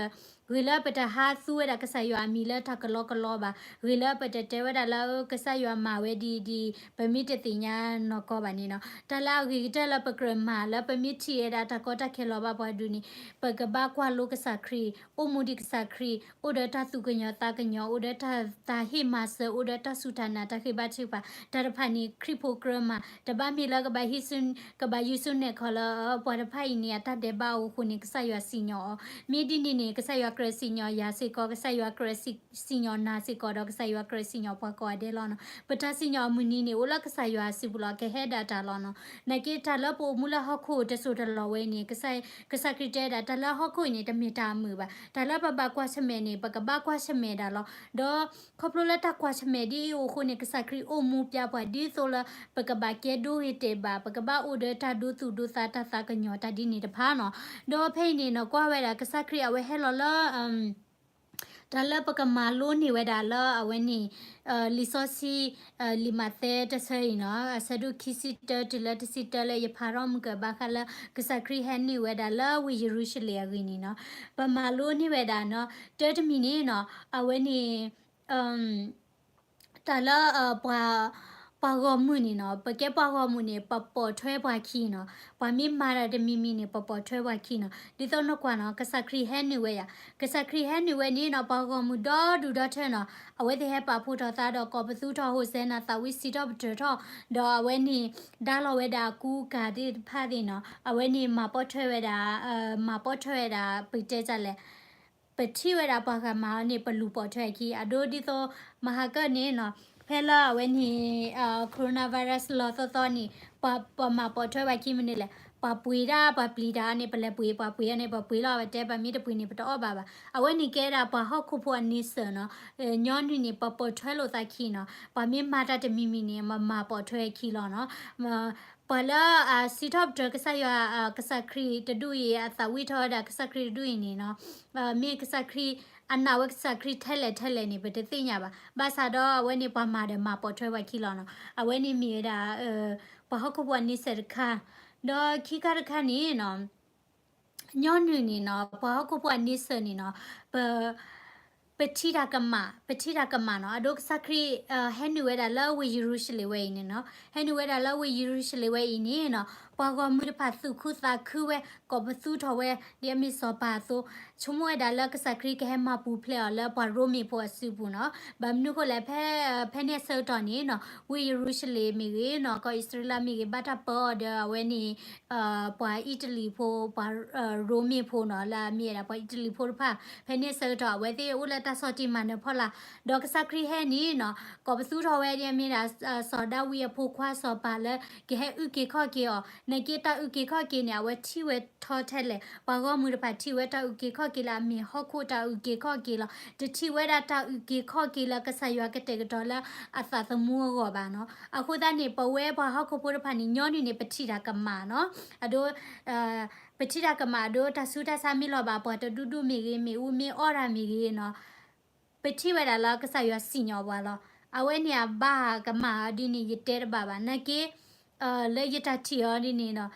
ၤလၢပတဟးသူဝဲဒၣ်ကစၢ်ယွၤအမံၤလၢတၢ်ကလီကလီဘၣ်, ဂ့ၤလၢပတတဲဝဲဒၣ်လၢ ကစၢ်ယွၤမၤဝဲဒ်အံၤဒ်အံၤ ပမ့ၢ်တသ့ၣ်ညါနီၢ်ကီၢ်ဘၣ်န့ၣ်နီၤ. တၢ်လၢအဂ့ၤကတၢၢ်လၢပကြၢးမၤလၢပမ့ၢ်ထံၣ်ဝဲဒၣ်တၢ်ကီတၢ်ခဲလီၤဘၣ်ပှၤဒုးန့ၣ် ပကဘၣ်ကွၢ်လိကစၢ်ခရံာ်, အိၣ်မူဒံးကစၢ်ခရံာ်, အိၣ်ဒီးတၢ်သူၣ်ကညီၤသးကညီၤ, အိၣ်ဒီးတၢ် တၢ်ဟ့ၣ်မၤစၢၤ, အိၣ်ဒီးတၢ်စူၢ်တၢ်နာ်, တၢ်ဃ့ဘါထုကဖၣ်, တၢ်တဖၣ်န့ၣ် ခရံာ်ဖိကြၢးမၤ, တဘၣ်မ့ၢ်လၢကဘၣ်ဟံးစု, ကဘၣ်ယူၤစုနဲၣ်ခီလၢ ပှၤတဖၣ်အံၤန့ၣ် အတၢ်ဒဲးဘးအဃိန့ၣ် ကစၢ်ယွၤစံၣ်ညီၣ်အီၤ. မ့ၢ်ဒ်န့ၣ်န့ၣ် ကစၢ်ယွၤကြၢးစံၣ်ညီၣ်ယၤစ့ၢ်ကီး, ကစၢ်ယွၤကြၢးစံၣ်ညီၣ်နၤစ့ၢ်ကီး, ဒီးကစၢ်ယွၤကြၢးစံၣ်ညီၣ်ပှၤကိးဂၤဒဲးလီၤနီၤ. ပတၢ်စံၣ်ညီၣ်အမုၢ်နံၤန့ၣ် အိၣ်လၢကစၢ်ယွၤအစုပူၤလီၤ, ကဟဲဒၣ်တၢ်လီၤနီၤ. နာ်က့တၢ်လၢပအိၣ်မူလၢဟီၣ်ခိၣ်တစိၢ်တလီၢ်ဝဲအံၤန့ၣ် ကစၢ်ခရံာ်တဲဒၣ် တၢ်လၢဟီၣ်ခိၣ်အံၤန့ၣ် တမ့ၢ်တၢ်အမုာ်ဘၣ်. တၢ်လၢပဘၣ်ကွၢ်ဆၢၣ်မဲာ်န့ၣ် ပကဘၣ်ကွၢ်ဆၢၣ်မဲာ်ဒၣ်လီၤ. ဒီးခီဖျိလၢတၢ်ကွၢ်ဆၢၣ်မဲာ်ဒ်အံၤအဃိန့ၣ် ကစၢ်ခရံာ်အိၣ်မူပျဲပှၤဒ်သိးလၢ ပကဘၣ်ကဲဒိဂ့ၤတဲာ်ဘၣ်, ပကဘၣ်အိၣ်ဒီးတၢ်ဒိသူၣ်ဒိသး တၢ်သးကညီၤတၢ်ဒ်န့ၣ်တဖၣ်နီၤ. ဒီးဖဲအံၤန့ၣ်နီၤ ကွၢ်ဝဲဒၣ်ကစၢ်ခရံာ်အဝဲဟဲလီၤလၢ တၢ်လၢပကမၤလိန့ၢ်ဝဲဒၣ်လၢအဝဲန့ၣ် လံာ်စီဆှံ လံာ်မးသဲတဆၢအံၤနီၤ အဆၢဒိၣ်ခံဆံတၢတုၤလၢတဆံတၢလၢယဖးထီၣ်မုၢ်ကၢၢ်ဘၣ်ဃးလၢ ကစၢ်ခရံာ်ဟဲနုာ်ဝဲဒၣ်လၢဝ့ၢ်ယရူၤၡလ့ၣ်အဂ့ၢ်န့ၣ်နီၤ ပမၤလိန့ၢ်ဝဲဒၣ်နီၤ တၢတမံၤန့ၣ်နီၤ အဝဲန့ၣ် တၢ်လၢ ပှၤဂီၢ်မုၢ်န့ၣ်နီၤ ပကဲပှၤဂီၢ်မုၢ်န့ၣ် ပပိာ်ထွဲပှၤခံနီၤ ပှၤမ့ၢ်မၤတၢ်တမံၤမံၤန့ၣ် ပပိာ်ထွဲပှၤခံနီၤ ဒ်သိးနကွၢ်နီၤ ကစၢ်ခရံာ်ဟဲနုာ်ဝဲယၤ ကစၢ်ခရံာ်ဟဲနုာ်ဝဲန့ၣ်နီၤ ပှၤဂီၢ်မုၢ်ဒီဒူၣ်ဒီထၢနီၤ အဝဲသ့ၣ်ဟဲပာ်ဖှိၣ်ထီၣ်သးဒီးကိးပသူထီၣ် ဟိၣ်စဲနၤ သးဝံၣ်စံးထီၣ်ပတြၢၤထီၣ် ဒီးအဝဲန့ၣ် ဒါလီၤဝဲဒၣ်အကူအကၤသ့ၣ်တဖၣ်သ့ၣ်နီၤ အဝဲန့ၣ်မၤပိာ်ထွဲဝဲဒၣ် မၤပိာ်ထွဲဝဲဒၣ် ပတဲတၢ်လဲၣ် ပထံၣ်ဝဲဒၣ်ပှၤဂၤမၤအီၤန့ၣ် ပလူၤပိာ်ထွဲအခံ အဒိဒ်သိး မဟါကၢၣ်န့ၣ်နီၤ ဖဲလၢအဝဲန့ၣ် coronavirus လီၤသီသီန့ၣ် ပှၤမၤပိာ်ထွဲပှၤခံမနုၤလဲၣ် ပှၤပှ့ၤတၢ် ပှၤပျံၤတၢ်န့ၣ် ပလဲၤပှ့ၤ ပှၤပှ့ၤန့ၣ် ပှၤပှ့ၤလီၤ ပတဲ ပှၤမ့ၢ်တပှ့ၤန့ၣ် ပတအီၣ်ဘၣ်ဘၣ် အဝဲန့ၣ်ကဲဒၣ်ပှၤဟီၣ်ခိၣ်ဖိအန့ဆၢၣ်နီၤ ညီနုၢ်န့ၣ် ပပိာ်ထွဲလိာ်သးခံနီၤ ပှၤမ့ၢ်မၤတၢ်တမံၤမံၤန့ၣ် မၤပိာ်ထွဲအခံလီၤနီၤ ပှၤလၢအစံးထီၣ်ပတြၢၤကစၢ်ယွၤ ကစၢ်ခရံာ်တဒူၣ်အံၤ အသးဝံၣ်ထီၣ်ဝဲဒၣ်ကစၢ်ခရံာ်တဒူၣ်အံၤန့ၣ်နီၤ မ့ၢ်ကစၢ်ခရံာ် အနာ်ဝဲကစၢ်ခရံာ်ထဲလဲၣ်ထဲလဲၣ်န့ၣ် ပတသ့ၣ်ညါဘၣ် ဘၣ်ဆၣ်ဒီးအဝဲန့ၣ်ပှၤမၤဒီးမၤပိာ်ထွဲပှၤခံလီၤနီၤ အဝဲန့ၣ်မ့ၢ်ဝဲဒၣ် ပှၤဟီၣ်ခိၣ်ဖိအန့ဆၢၣ်တခါ ဒီးခံခါတခါန့ၣ်နီၤ ညီနုၢ်န့ၣ်နီၤ ပှၤဟီၣ်ခိၣ်ဖိအန့ဆၢၣ်န့ၣ်နီၤ ပ ပထံၣ်တၢ်ကမၣ် ပထံၣ်တၢ်ကမၣ်နီၤ အဒိကစၢ်ခရံာ် ဟဲနုာ်ဝဲဒၣ်လၢဝ့ၢ်ယရူၤၡလ့ၣ်ဝဲအံၤန့ၣ်နီၤ ဟဲနုာ်ဝဲဒၣ်လၢဝ့ၢ်ယရူၤၡလ့ၣ်ဝဲအံၤန့ၣ်နီၤ ပှၤဂီၢ်မုၢ်တဖၣ်သူၣ်ခုသးခုဝဲ ကိးပသူထီၣ်ဝဲ ဒ်အမ့ၢ်စီၤပၤအသိး, ဆိကမိၣ်ဝဲဒၣ်လၢကစၢ်ခရံာ်ကဟဲမၤပူၤဖျဲးအီၤလၢပှၤရိမ့ၤဖိအစုပူၤနီၤ. ဘၣ်မနုၤဃိလဲၣ် ဖဲ ဖဲန့ၣ်အဆၢကတီၢ်န့ၣ်နီၤ ဝ့ၢ်ယရူၤၡလ့ၣ်မ့ၢ်ဂ့ၤနီၤ ကီၢ်အံၣ်စရ့လးမ့ၢ်ဂ့ၤ ဘၣ်တၢ်ပၢအီၤဒီးအဝဲန့ၣ် ပှၤအံၣ်တလံၤဖိ ပှၤရိမ့ၤဖိနီၤ လၢအမ့ၢ်ဝဲဒၣ်ပှၤအံၣ်တလံၤဖိတဖၣ် ဖဲန့ၣ်အဆၢကတီၢ် အဝဲသ့ၣ်အိၣ်လၢတၢ်ဆီၣ်တံၢ်မၤနၢၤဖီလာ်, ဒီးကစၢ်ခရံာ်ဟဲန့ၣ်နီၤ ကိးပသူထီၣ်ဝဲဒ်အမ့ၢ်ဒၣ် စီၤဒၤဝံးအဖိခွါစီၤပၤလၢ ကဟဲအုၣ်က့ၤခီၣ်က့ၤအီၤ, နာ်က့တၢ်အုၣ်က့ၤခီၣ်က့ၤန့ၣ် အဝဲထံၣ်ဝဲထီထဲလဲၣ်, ပှၤဂီၢ်မုၢ်တဖၣ်ထံၣ်ဝဲတၢ်အုၣ်က့ၤခီၣ်က့ၤလၢအမ့ၢ်ဟီၣ်ခိၣ်တၢ်အုၣ်က့ၤခီၣ်က့ၤလီၤ. တထံၣ်ဝဲဒၣ်တၢ်အုၣ်က့ၤခီၣ်က့ၤလၢကစၢ်ယွၤကတဲာ်ကတီၤလၢအသးသမူအဂီၢ်ဘၣ်နီၤ. အဃိသတးန့ၣ် ပဝဲပှၤဟီၣ်ခိၣ်ဖိတဖၣ်န့ၣ် ညီနုၢ်န့ၣ် ပထံၣ်တၢ်ကမၣ်နီၤ, အဒိ ပထံၣ်တၢ်ကမၣ်အဒိ တၢ်ဆူးတၢ်ဆါမ့ၢ်လီၤဘၣ်ပှၤတဒူၣ်ဒူၣ်မ့ၢ်ဂ့ၤ မ့ၢ်အူမ့ၢ်အီၣ်တၢ်မ့ၢ်ဂ့ၤနီၤ ပထံၣ်ဝဲဒၣ်လၢကစၢ်ယွၤစံၣ်ညီၣ်ပှၤလီၤ. အဝဲန့ၣ်အဘၣ်ကမၣ်အီၤဒ်န့ၣ် ယတဲတဘၣ်ဘၣ်. နာ်က့ လၢယတၢ်ထံၣ်အီၤဒ်န့ၣ်နီၤ,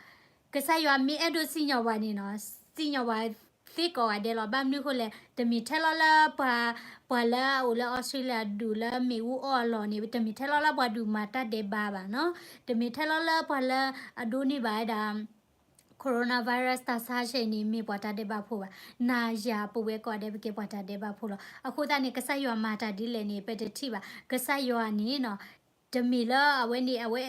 ကစၢ်ယွၤမ့ၢ်အဲၣ်ဒိးစံၣ်ညီၣ်ပှၤန့ၣ်နီၤ, စံၣ်ညီၣ်ပှၤသ့ကိးဂၤဒဲးလီၤ. ဘၣ်မနုၤဃိလဲၣ်, တမ့ၢ်ထဲလီၤလၢပှၤ, ပှၤလၢအအိၣ်လၢ Australia ဒူၣ်လၢမ့ၢ်အူအီၣ်အလီၢ်န့ၣ် တမ့ၢ်ထဲလီၤလၢပှၤဒူၣ်မၤတၢ်ဒဲးဘးဘၣ်နီၤ, တမ့ၢ်ထဲလီၤလၢပှၤလၢအဒိးန့ၢ်ဘၣ်ဝဲဒၣ် coronavirus တၢ်ဆါဆဲးန့ၣ် မ့ၢ်ပှၤတၢ်ဒဲးဘးဖိဘၣ်. နၤယၤပဝဲကိးဂၤဒဲး ပကဲပှၤတၢ်ဒဲးဘးဖိလီၤ. အဃိသတးန့ၣ် ကစၢ်ယွၤမၤတၢ်ဒ်လဲၣ်န့ၣ် ပတထံၣ်ဘၣ်. ကစၢ်ယွၤန့ၣ်နီၤ, တမ့ၢ်လၢအဝဲန့ၣ် အဝဲ,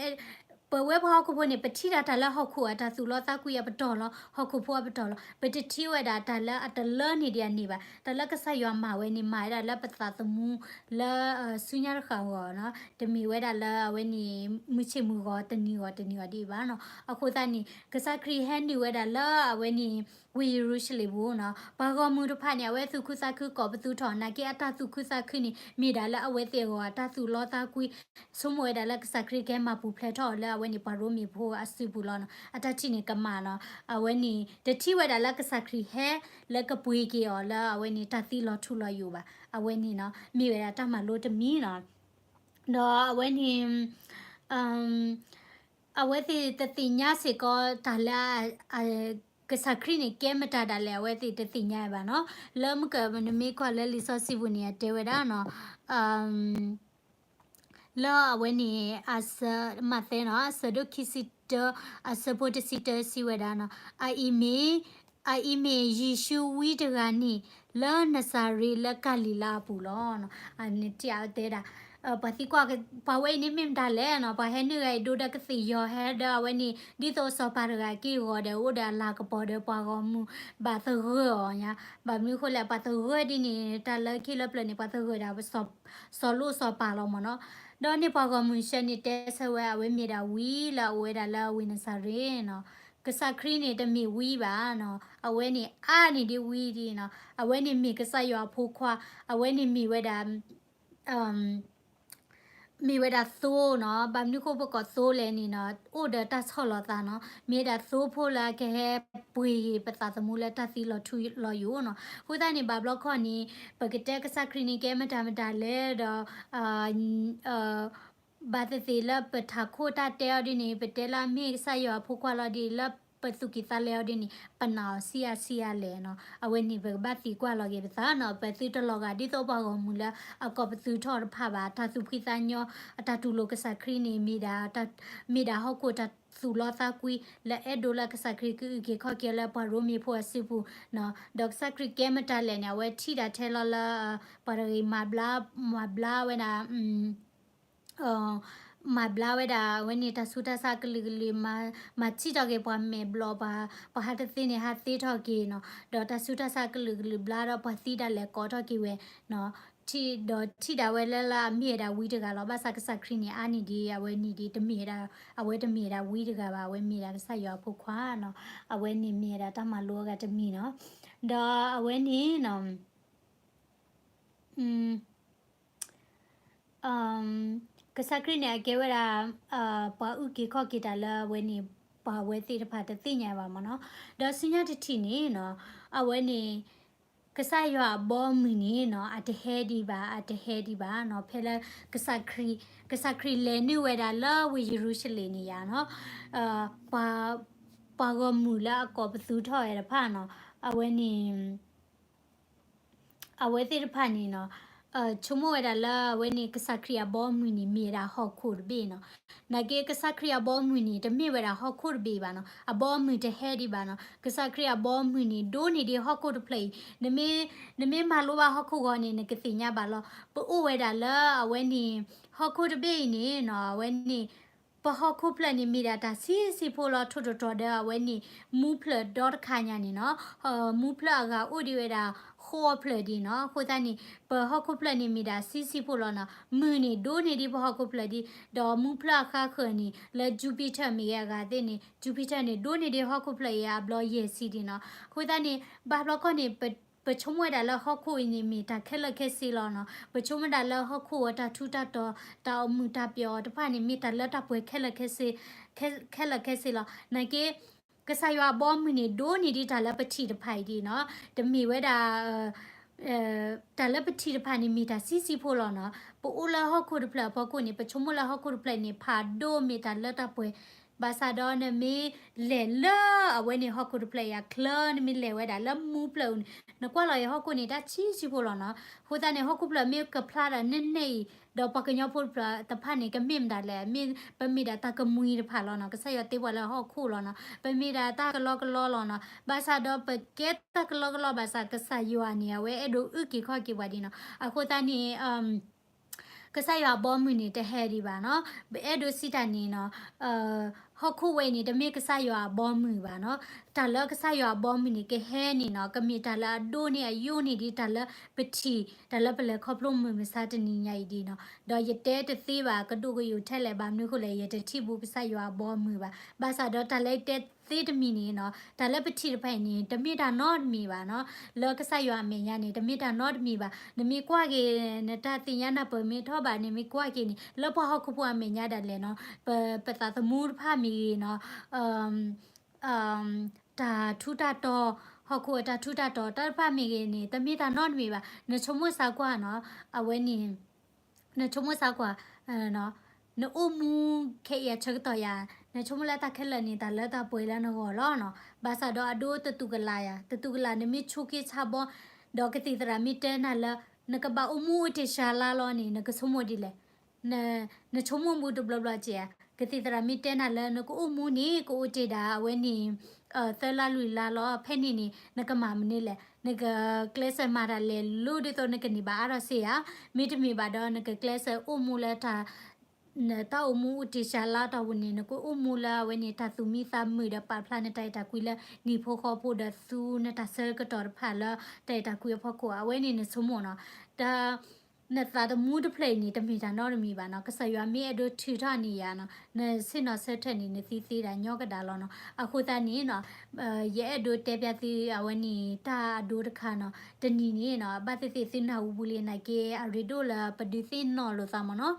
ပဝဲပှၤဟီၣ်ခိၣ်ဖိန့ၣ် ပထံၣ်ဒၣ်တၢ်လၢဟီၣ်ခိၣ်အတၢ်သူၣ်လီသးကွံအပတီၢ်လီၤ, ဟီၣ်ခိၣ်ဖိအပတီၢ်လီၤ. ပတထံၣ်ဝဲဒၣ်တၢ်လၢအတလၢန့ၣ်ဒံးအန့ၣ်ဘၣ်. တၢ်လၢကစၢ်ယွၤမၤဝဲန့ၣ် မၤဝဲဒၣ်လၢပသးသမူလၢ ဆူညါတဃၣ်အဂီၢ်နီၤ, တမ့ၢ်ဝဲဒၣ်လၢအဝဲန့ၣ် မုၢ်ဆ့ၣ်မုၢ်ဂီၤတနံၤဂီၤတနံၤဂီၤဒ်အံၤဘၣ်နီၤ. အဃိသတးန့ၣ် ကစၢ်ခရံာ်ဟဲနုာ်ဝဲဒၣ်လၢအဝဲန့ၣ် ဝ့ၢ်ယရူၤၡလ့ၣ်ပူၤနီၤ, ပှၤဂီၢ်မုၢ်တဖၣ်န့ၣ် အဝဲသူၣ်ခုသးခုကိးပသူထီၣ်, နာ်က့အတၢ်သူၣ်ခုသးခုန့ၣ် မ့ၢ်ဒၣ်လၢအဝဲသ့ၣ်အဂီၢ်အတၢ်သူၣ်လီသးကွံ ဆိကမိၣ်ဝဲဒၣ်လၢကစၢ်ခရံာ်ကဟဲမၤပူၤဖျဲးထီၣ်အီၤလၢအဝဲန့ၣ်ပှၤရိမ့ၤဖိအစုပူၤလီၤနီၤ. အတၢ်ထံၣ်န့ၣ်ကမၣ်နီၤ. အဝဲန့ၣ် တထံၣ်ဝဲဒၣ်လၢကစၢ်ခရံာ်ဟဲလၢကပှ့ၤက့ၤအီၤလၢအဝဲန့ၣ်တၢ်သံလီၤထူလီၤယိာ်ဘၣ်. အဝဲန့ၣ်နီၤ မ့ၢ်ဝဲဒၣ်တၢ်မၤလိတမံၤနီၤ. ဒီးအဝဲန့ၣ် အဝဲသ့ၣ်တသ့ၣ်ညါစ့ၢ်ကီးတၢ်လၢ ကစၢ်ခရံာ်န့ၣ် ကဲမတၤဒၣ်လဲာ်အဝဲသ့ၣ်တသ့ၣ်ညါဘၣ်နီၤ. လၢမုၢ်ကနမ့ၢ်ကွၢ်လၢလံာ်စီဆှံပူၤန့ၣ် အတဲဝဲဒၣ်နီၤ လၢအဝဲန့ၣ် အဆၢ မးသဲနီၤ အဆၢဒိၣ်ခံဆံတၢ အဆၢဖိတဆံတၢစံးဝဲဒၣ်နီၤ, အအံၤမ့ၢ် အအံၤမ့ၢ်ယ့ၣ်ၡူးဝံတဂၤန့ၣ် လၢနစၤရ့းလၢကၤလံၤလါအပူၤလီၤ. အန့ၣ်တဲဝဲဒၣ် ပှၤသံကွၢ် ပှၤဝဲအံၤန့ၣ်မ့ၢ်မတၤလဲၣ်နီၤ, ပှၤဟဲနုာ်ဂၤအံၤဒိဒီးကသ့ၣ်ယီၤဟဲဒီးအဝဲန့ၣ် ဒ်သိးစီၤပၤတဂၤက့ၢ်ဂီၤဒီးအိၣ်ဒီးအလၤကပီၤဒီးပှၤဂီၢ်မုၢ်ဘၣ်သဂၢၢ်အီၤညါ, ဘၣ်မနုၤအဃိလဲၣ် ပှၤသဂၢၢ်ဒ်န့ၣ် တၢ်လၢခံလၢပျၢၤန့ၣ် ပှၤသဂၢၢ်ဒၣ် စီၤလိၣ်စီၤပၤလီၤမၢ်နီၤ. ဒီးန့ၣ်ပှၤဂီၢ်မုၢ်ဆၢန့ၣ်တဲဆၢဝဲ အဝဲမ့ၢ်ဒၣ်ဝံလၢအအိၣ်ဝဲဒၣ်လၢဝ့ၢ်နစၤရ့းနီၤ. ကစၢ်ခရံာ်န့ၣ်တမ့ၢ်ဝံဘၣ်နီၤ, အဝဲန့ၣ်အါန့ၢ်ဒ်ဝံဒ်နီၤ, အဝဲန့ၣ်မ့ၢ်ကစၢ်ယွၤအဖိခွါ, အဝဲန့ၣ်မ့ၢ်ဝဲဒၣ် မ့ၢ်ဝဲဒၣ်သိနီၤ, ဘၣ်မနုၤဃိပကိးသိလဲၣ်န့ၣ်နီၤ, အိၣ်ဒီးတၢ်ဆီၣ်လီၤသးနီၤ, မ့ၢ်ဒၣ်သိဖိလၢကဟဲပှ့ၤပသးသမူလၢတၢ်သံလီၤထူလီၤယိာ်နီၤ. အဃိသတးန့ၣ် ဘၣ်ဘျီခီန့ၣ် ပကတဲကစၢ်ခရံာ်န့ၣ်ကဲမတၤမတၤလဲၣ်ဒီး ဘၣ်သ့ၣ်သ့ၣ်လၢပထးခိၣ်တၢ်တဲအီၤဒ်န့ၣ် ပတဲလၢအမ့ၢ်ကစၢ်ယွၤအဖိခွါလီၤဒ် လၢပသူၣ်ကံၢ်သးလဲအီၤဒ်န့ၣ် ပနာ်အီၤဆံးအါဆံးအါလဲၣ်နီၤ. အဝဲန့ၣ်ပကဘၣ်သံကွၢ်လီၤက့ၤပသးနီၤ, ပသုတလီၤဂာ်ဒ်သိးပှၤဂီၢ်မုၢ်လၢအကိးပသူထီၣ်တဖၣ်ဘၣ်, တၢ်သူၣ်ဖှံသးညီ အတၢ်တူၢ်လိာ်ကစၢ်ခရံာ်န့ၣ် မ့ၢ်ဒၣ် မ့ၢ်ဒၣ်ဟီၣ်ခိၣ်တၢ်သူၣ်လီသးကွံ လၢအဲၣ်ဒိးလၢကစၢ်ခရံာ်ကအုၣ်က့ၤခီၣ်က့ၤလၢပှၤရိမ့ၤဖိအစုပူၤနီၤ. ဒီးကစၢ်ခရံာ်ကဲမတၤလဲၣ်န့ၣ် အဝဲထံၣ်ဒၣ်ထဲလီၤလၢ ပှၤတဂၤမၤဘျါ မၤဘျါဝဲဒၣ် မၤဘျါဝဲဒၣ် အဝဲန့ၣ်တၢ်ဆူးတၢ်ဆါကလုာ်ကလုာ် မၤထံၣ်ထီၣ်က့ၤပှၤမဲာ်ဘျီၣ် ပှၤဟးတသ့န့ၣ် ဟးသ့ထီၣ်က့ၤနီၤ. ဒီးတၢ်ဆူးတၢ်ဆါကလုာ်ကလုာ်ဘျါဒီးပှၤသံဒၣ်လဲာ်ကိးထီၣ်က့ၤဝဲနီၤ. ဒီးထံၣ်ဒၣ်ဝဲလၢလၢအမ့ၢ်ဝဲဒၣ်ဝံတဂၤလီၤ. ဘၣ်ဆၣ်ကစၢ်ခရံာ်န့ၣ် အါန့ၢ်ဒံး အဝဲန့ၣ်ဒံး တမ့ၢ်ဝဲဒၣ် အဝဲတမ့ၢ်ဝဲဒၣ်ဝံတဂၤဘၣ်, အဝဲမ့ၢ်ဝဲဒၣ်ကစၢ်ယွၤအဖိခွါနီၤ. အဝဲန့ၣ်မ့ၢ်ဝဲဒၣ်တၢ်မၤလိအဂၤတမံၤနီၤ. ဒီးအဝဲန့ၣ်နီၤ ကစၢ်ခရံာ်န့ၣ် အကဲဝဲဒၣ် ပှၤအုၣ်က့ၤခီၣ်က့ၤတၢ်လၢအဝဲန့ၣ် ပှၤဝဲသ့ၣ်တဖၣ်တသ့ၣ်ညါဘၣ်မၢ်နီၤ. ဒီးဆူညါတထံၣ်န့ၣ်နီၤ အဝဲန့ၣ် ကစၢ်ယွၤအဘီအမုၢ်န့ၣ်နီၤ အတဟဲဒံးဘၣ် အတဟဲဒံးဘၣ်နီၤ ဖဲလၢ ကစၢ်ခရံာ်လဲၤနုာ်ဝဲဒၣ်လၢဝ့ၢ်ယရူၤၡလ့ၣ်န့ၣ်ယါနီၤ ပှၤဂီၢ်မုၢ်လၢအကိးပသူထီၣ်ဝဲတဖၣ်နီၤ အဝဲန့ၣ် အဝဲသ့ၣ်တဖၣ်န့ၣ်နီၤ ဆိကမိၣ်ဝဲဒၣ်လၢအဝဲန့ၣ် ကစၢ်ခရံာ်အဘီအမုၢ်န့ၣ် မ့ၢ်ဝဲဒၣ်ဟီၣ်ခိၣ်တဘ့ၣ်နီၤ. နာ်က့ ကစၢ်ခရံာ်အဘီအမုၢ်န့ၣ် တမ့ၢ်ဝဲဒၣ်ဟီၣ်ခိၣ်တဘ့ၣ်ဘၣ်နီၤ, အဘီအမုၢ်တဟဲဒံးဘၣ်နီၤ. ကစၢ်ခရံာ်အဘီအမုၢ်န့ၣ် ဒိၣ်န့ၢ်ဒံးဟီၣ်ခိၣ်တဖျၢၣ်အံၤ, နမ့ၢ် နမ့ၢ်မၤလိဘၣ်ဟီၣ်ခိၣ်ဂီၤန့ၣ် နကသ့ၣ်ညါဘၣ်လီၤ. ပအိၣ်ဝဲဒၣ်လၢအဝဲန့ၣ် ဟီၣ်ခိၣ်တဘ့ၣ်အံၤန့ၣ်နီၤ, အဝဲန့ၣ် ပဟီၣ်ခိၣ်ဖျၢၣ်န့ၣ် မ့ၢ်ဒၣ်တၢ်ဆံးဆံးဖိလီၤ, ထိၣ်တတီၤဒီးအဝဲန့ၣ် မူဖျၢၣ်ဒီတခါညါန့ၣ်နီၤ, မူဖျၢၣ်အဂၤအိၣ်ဒံးဝဲဒၣ် ဃိးဖျၢၣ်ဒံးနီၤ. အဃိသတးန့ၣ် ပဟီၣ်ခိၣ်ဖျၢၣ်န့ၣ်မ့ၢ်ဒၣ်ဆံးဆံးဖိလီၤနီၤ. မုၢ်န့ၣ် ဒိၣ်န့ၢ်ဒံးပဟီၣ်ခိၣ်ဖျၢၣ်ဒံး, ဒီးမူဖျၢၣ်အခါဃၢၤန့ၣ် လၢ Jupiter မ့ၢ်ဂ့ၤအဂၤသ့ၣ်န့ၣ် Jupiter န့ၣ် ဒိၣ်န့ၢ်ဒံးဟီၣ်ခိၣ်ဖျၢၣ်အံၤအဘျီယဲၢ်ဆံဒံးနီၤ. အဃိသတးန့ၣ် ဘၣ်ဘျီခီန့ၣ် ပ ပဆိကမိၣ်ဝဲဒၣ်လၢဟီၣ်ခိၣ်အံၤန့ၣ် မ့ၢ်တၢ်ခဲလၢာ်ခဲဆ့လီၤနီၤ. ပဆိကမိၣ်ဒၣ်လၢဟီၣ်ခိၣ်အတၢ်ထူးတၢ်တီၤ တၢ်အိၣ်မုာ်တၢ်ပျီအီၤတဖၣ်န့ၣ် မ့ၢ်တၢ်လၢတၢ်ပှဲၤခဲလၢာ်ခဲဆ့, ခဲ ခဲလၢာ်ခဲဆ့လီၤ. နာ်က့ ကစၢ်ယွၤအဘီအမုၢ်န့ၣ် ဒိၣ်န့ၢ်ဒံးတၢ်လၢပထံၣ်တဖၣ်အံၤဒံးနီၤ. တမ့ၢ်ဝဲဒၣ် တၢ်လၢပထံၣ်တဖၣ်န့ၣ် မ့ၢ်တၢ်ဆံးဆံးဖိလီၤနီၤ. ပအိၣ်လၢဟီၣ်ခိၣ်တဖျၢၣ်အဖီခိၣ်န့ၣ် ပဆိကမိၣ်လၢဟီၣ်ခိၣ်တဖျၢၣ်န့ၣ် ဖးဒိၣ်မ့ၢ်တၢ်လၢတၢ်ပှဲၤ, ဘၣ်ဆၣ်ဒီးနမ့ၢ်လဲၤလၢအဝဲန့ၣ်ဟီၣ်ခိၣ်တဖျၢၣ်အံၤအချၢ နမ့ၢ်လဲၤဝဲဒၣ်လၢမူဖျၢၣ်အံၤန့ၣ် နကွၢ်လီၤအံၤဟီၣ်ခိၣ်န့ၣ် တၢ်ဆံးဆံးဖိလီၤနီၤ. အဃိသတးန့ၣ် ဟီၣ်ခိၣ်ဖျၢၣ်မ့ၢ်ကဖျါဒီးနဲၣ်နဲၣ်အံၤ ဒီးပှၤကညီဖိတဖျၢၣ်တဖၣ်န့ၣ် ကမ့ၢ်မတၤလဲၣ်, ပမ့ၢ်ဒၣ်တၢ်ကမှံၤတဖၣ်လီၤနီၤ. ကစၢ်ယွၤတ့ပှၤလၢဟီၣ်ခိၣ်လီၤနီၤ. ပမ့ၢ်ဒၣ်တၢ်ကလီကလီလီၤနီၤ. ဘၣ်ဆၣ်ဒီးပကဲတၢ်ကလီကလီဘၣ်ဆၣ် ကစၢ်ယွၤန့ၣ် အဝဲအဲၣ်ဒိးအုၣ်က့ၤခီၣ်က့ၤပှၤဒံးနီၤ. အဃိသတးန့ၣ် ကစၢ်ယွၤအဘီအမုၢ်န့ၣ် တဟဲဒံးဘၣ်နီၤ. ပအဲၣ်ဒိးစံးတၢ်န့ၣ်နီၤ, ဟီၣ်ခိၣ်ဝဲအံၤန့ၣ် တမ့ၢ်ကစၢ်ယွၤအဘီအမုၢ်ဘၣ်နီၤ. တၢ်လၢကစၢ်ယွၤအဘီအမုၢ်န့ၣ် ကဟဲန့ၣ်နီၤ, ကမ့ၢ်တၢ်လၢအဒိၣ်န့ၢ်အယိာ်န့ၢ်ဒံးတၢ်လၢပထံၣ်, တၢ်လၢပလဲၤခီဖျိမုၢ်မဆါတနံၤညါအံၤဒံးနီၤ. ဒီးယတဲတသ့ဘၣ် ကဒိၣ်ကယိာ်ထဲလဲၣ် ဘၣ်မနုၤအဃိလဲၣ် ယတထံၣ်ဘူးကစၢ်ယွၤအဘီအမုၢ်ဘၣ်. ဘၣ်ဆၣ်ဒီးတၢ်လၢယတဲသ့တမံၤန့ၣ်နီၤ, တၢ်လၢပထံၣ်တဖၣ်အံၤန့ၣ် တမ့ၢ်တၢ်နီတမံၤဘၣ်နီၤ. လၢကစၢ်ယွၤအမဲာ်ညါန့ၣ် တမ့ၢ်တၢ်နီတမံၤဘၣ်. နမ့ၢ်ကွၢ်က့ၤ နတၢ်သ့ၣ်ညါနၢ်ပၢၢ်မ့ၢ်ထီၣ်ဘၣ်န့ၣ် မ့ၢ်ကွၢ်က့ၤန့ၣ် လၢပှၤဟီၣ်ခိၣ်ဖိအမဲာ်ညါဒၣ်လဲာ်နီၤ, ပ ပသးသမူတဖၣ်မ့ၢ်ဂ့ၤနီၤ, တၢ်ထူးတၢ်တီၤ, ဟီၣ်ခိၣ်အတၢ်ထူးတၢ်တီၤ တၢ်တဖၣ်မ့ၢ်ဂ့ၤန့ၣ် တမ့ၢ်တၢ်နီတမံၤဘၣ်. နဆိကမိၣ်စၢ်ကွၢ်နီၤ, အဝဲန့ၣ် နဆိကမိၣ်စၢ်ကွၢ်, နအိၣ်မူခဲအံၤအဆၢကတီၢ်ယၤ, နဆိကမိၣ်လၢတၢ်ခဲလၢာ်န့ၣ် တၢ်လၢတၢ်ပှဲၤလၢနဂီၢ်လီၤနီၤ. ဘၣ်ဆၣ်ဒီးအဒိတတူၢ်ကလာ်ယၤ, တတူၢ်ကလာ် နမ့ၢ်ဆိးက့ဆါဘီ, ဒီးကသံၣ်သရၣ်မ့ၢ်တဲနၤလၢ နကဘၣ်အိၣ်မူအိၣ်တ့ၢ်စှၤလါလီၤန့ၣ် နကဆိကမိၣ်ဒ်လဲၣ်. နဆိကမိၣ်မူတဘျီဘျီက့ၤဧါ, ကသံၣ်သရၣ်မ့ၢ်တဲနၤလၢ နကအိၣ်မူန့ၣ် ကအိၣ်တ့ၢ်ဒၣ်အဝဲန့ၣ် သၢလါလွံၢ်လါလီၤ. ဖဲန့ၣ်န့ၣ် နကမၤမနုၤလဲၣ်, နကကျဲးစၢးမၤတၢ်လဲၤလိၤဒ်သိးနကန့ၢ်ဘၣ်အါထီၣ်စ့ဧါ, မ့တမ့ၢ်ဘၣ်ဒီး နကကျဲးစၢးအိၣ်မူလၢတၢ် နတၢ်အိၣ်မူအိၣ်တ့ၢ်စှၤလါတၢ်ပူၤန့ၣ် နကအိၣ်မူလၢအဝဲန့ၣ် တၢ်သူၣ်မံသးမုာ်ဒီးပာ်ဖျါနတၢ်အဲၣ်တၢ်ကွံလၢနဟံၣ်ဖိဃီဖိဒီးသူနတၢ်ဆၢကတီၢ်တဖၣ်လၢတၢ်အဲၣ်တၢ်ကွံအဖီခိၣ် အဝဲန့ၣ်နဆိကမိၣ်နီၤ. တၢ် နသးသမူတဖျၢၣ်အံၤန့ၣ် တမ့ၢ်တၢ်နီတမံၤဘၣ်နီၤ. ကစၢ်ယွၤမ့ၢ်အဲၣ်ဒိးထုးထီၣ်န့ၢ်ယၤနီၤ, နဆ့ၣ်နီၤဆၢထၢၣ်န့ၣ် နသံသ့ဒၣ်ညီကဒၣ်လီၤနီၤ. အဃိသတးန့ၣ်နီၤ ယအဲၣ်ဒိးတဲပျါသုအဝဲန့ၣ် တၢ်အဒိတခါနီၤ. တနံၤန့ၣ်နီၤ ဘၣ်သ့ၣ်သ့ၣ်သုနၢ်ဟူပူၤလံနာ်က့ အရ့ဒိၣ်လၢပဒုးသ့ၣ်နီၣ်လိာ်သးမ့ၢ်နီၤ.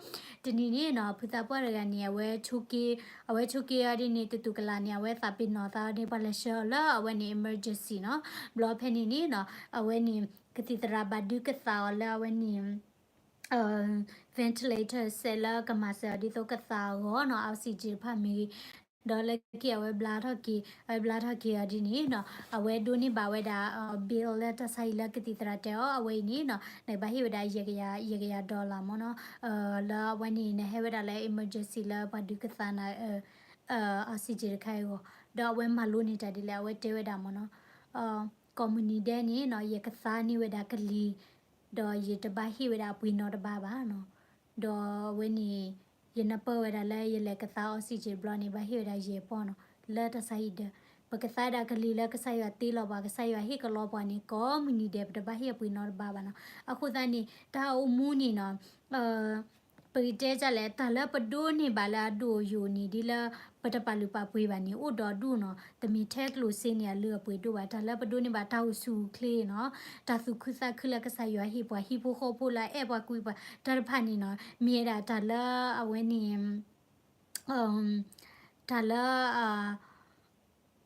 တနံၤန့ၣ်နီၤ ဖုသးပှၢ်တဂၤန့ၣ် အဝဲဆိးက့, အဝဲဆိးက့အီၤဒ်န့ၣ် တတူၢ်ကလာ်န့ၣ် အဝဲသးပ့ၤနီၣ်သးအီၤန့ၣ် ပှၤလဲၤဆှၢအီၤလၢအဝဲန့ၣ် emergency နီၤ. ဘျီဖဲန့ၣ်န့ၣ်နီၤ အဝဲန့ၣ် ကသံၣ်သရၣ်ဘၣ်ဒုးကသးအီၤလၢအဝဲန့ၣ် ventilator စဲးလၢကမၤစၢၤအီၤဒ်သိးကသးအဂီၢ်နီၤ oxygen တဖၣ်မ့ၢ်ဂ့ၤ, ဒီးလၢခံအဝဲဘျါထီၣ်က့ၤ, အဝဲဘျါထီၣ်က့ၤအီၤဒ်န့ၣ်နီၤ အဝဲဒိးန့ၢ်ဘၣ်ဝဲဒၣ် bill လၢတၢ်ဆါဟံၣ်လၢကသံၣ်သရၣ်တဲအီၤ အဝဲအံၤန့ၣ်နီၤ နကဘၣ်ဟ့ၣ်ဝဲဒၣ်ယဲၢ်ကယၤ, ယဲၢ်ကယၤ dollar မ့ၢ်နီၤ. လၢအဝဲန့ၣ် နဟဲဝဲဒၣ်လၢ emergency လၢပှၤဒုးကသးနၤ oxygen တခါအံၤအဂီၢ်, ဒီးအဝဲမၤလိန့ၢ်တၢ်ဒ်လဲၣ် အဝဲတဲဝဲဒၣ်မ့ၢ်နီၤ. ကိးမုၢ်နံၤဒဲးန့ၣ်နီၤ ယကသါန့ၢ်ဝဲဒၣ်ကလံၤ, ဒီးယတဘၣ်ဟ့ၣ်ဝဲဒၣ်အပှ့ၤနီတဘါဘၣ်နီၤ. ဒီးအဝဲန့ၣ် ယနၢ်ပၢၢ်ဝဲဒၣ်လၢယလဲၤကသါ oxygen တဘျီန့ၣ် ဘၣ်ဟ့ၣ်ဝဲဒၣ်ယဲၢ်ပီၢ်နီၤ လၢတၢ်ဆါဟံၣ်ဒၢး. ပကသါဒၣ်ကလံၤလၢကစၢ်ယွၤတ့လီၤပှၤ ကစၢ်ယွၤဟ့ၣ်ကလီပှၤန့ၣ် ကိးမုၢ်နံၤဒဲး ပတဘၣ်ဟ့ၣ်အပှ့ၤနီတဘါဘၣ်နီၤ. အဃိသတးန့ၣ် တၢ်အိၣ်မူန့ၣ်နီၤ ပကတဲဒ်လဲၣ် တၢ်လၢပဒိးန့ၢ်ဘၣ်လၢအဒိၣ်အယိာ်န့ၣ် ဒ်လၢပတပာ်လုၢ်ပာ်ပှ့ၤဘၣ်န့ၣ် အိၣ်ဒီးဒူၣ်နီၤ. တမ့ၢ်ထဲကျိၣ်စ့န့ၣ် အလုၢ်အပှ့ၤဒိၣ်ဘၣ်. တၢ်လၢပဒိးန့ၢ်ဘၣ်တၢ်အိၣ်ဆူၣ်အိၣ်ချ့နီၤ, တၢ်သူၣ်ခုသးခုလၢကစၢ်ယွၤဟ့ၣ်ပှၤ ဟံၣ်ဖိဃီဖိလၢအအဲၣ်ပှၤကွံပှၤ တၢ်တဖၣ်န့ၣ်နီၤ မ့ၢ်ဝဲဒၣ်တၢ်လၢအဝဲန့ၣ် တၢ်လၢ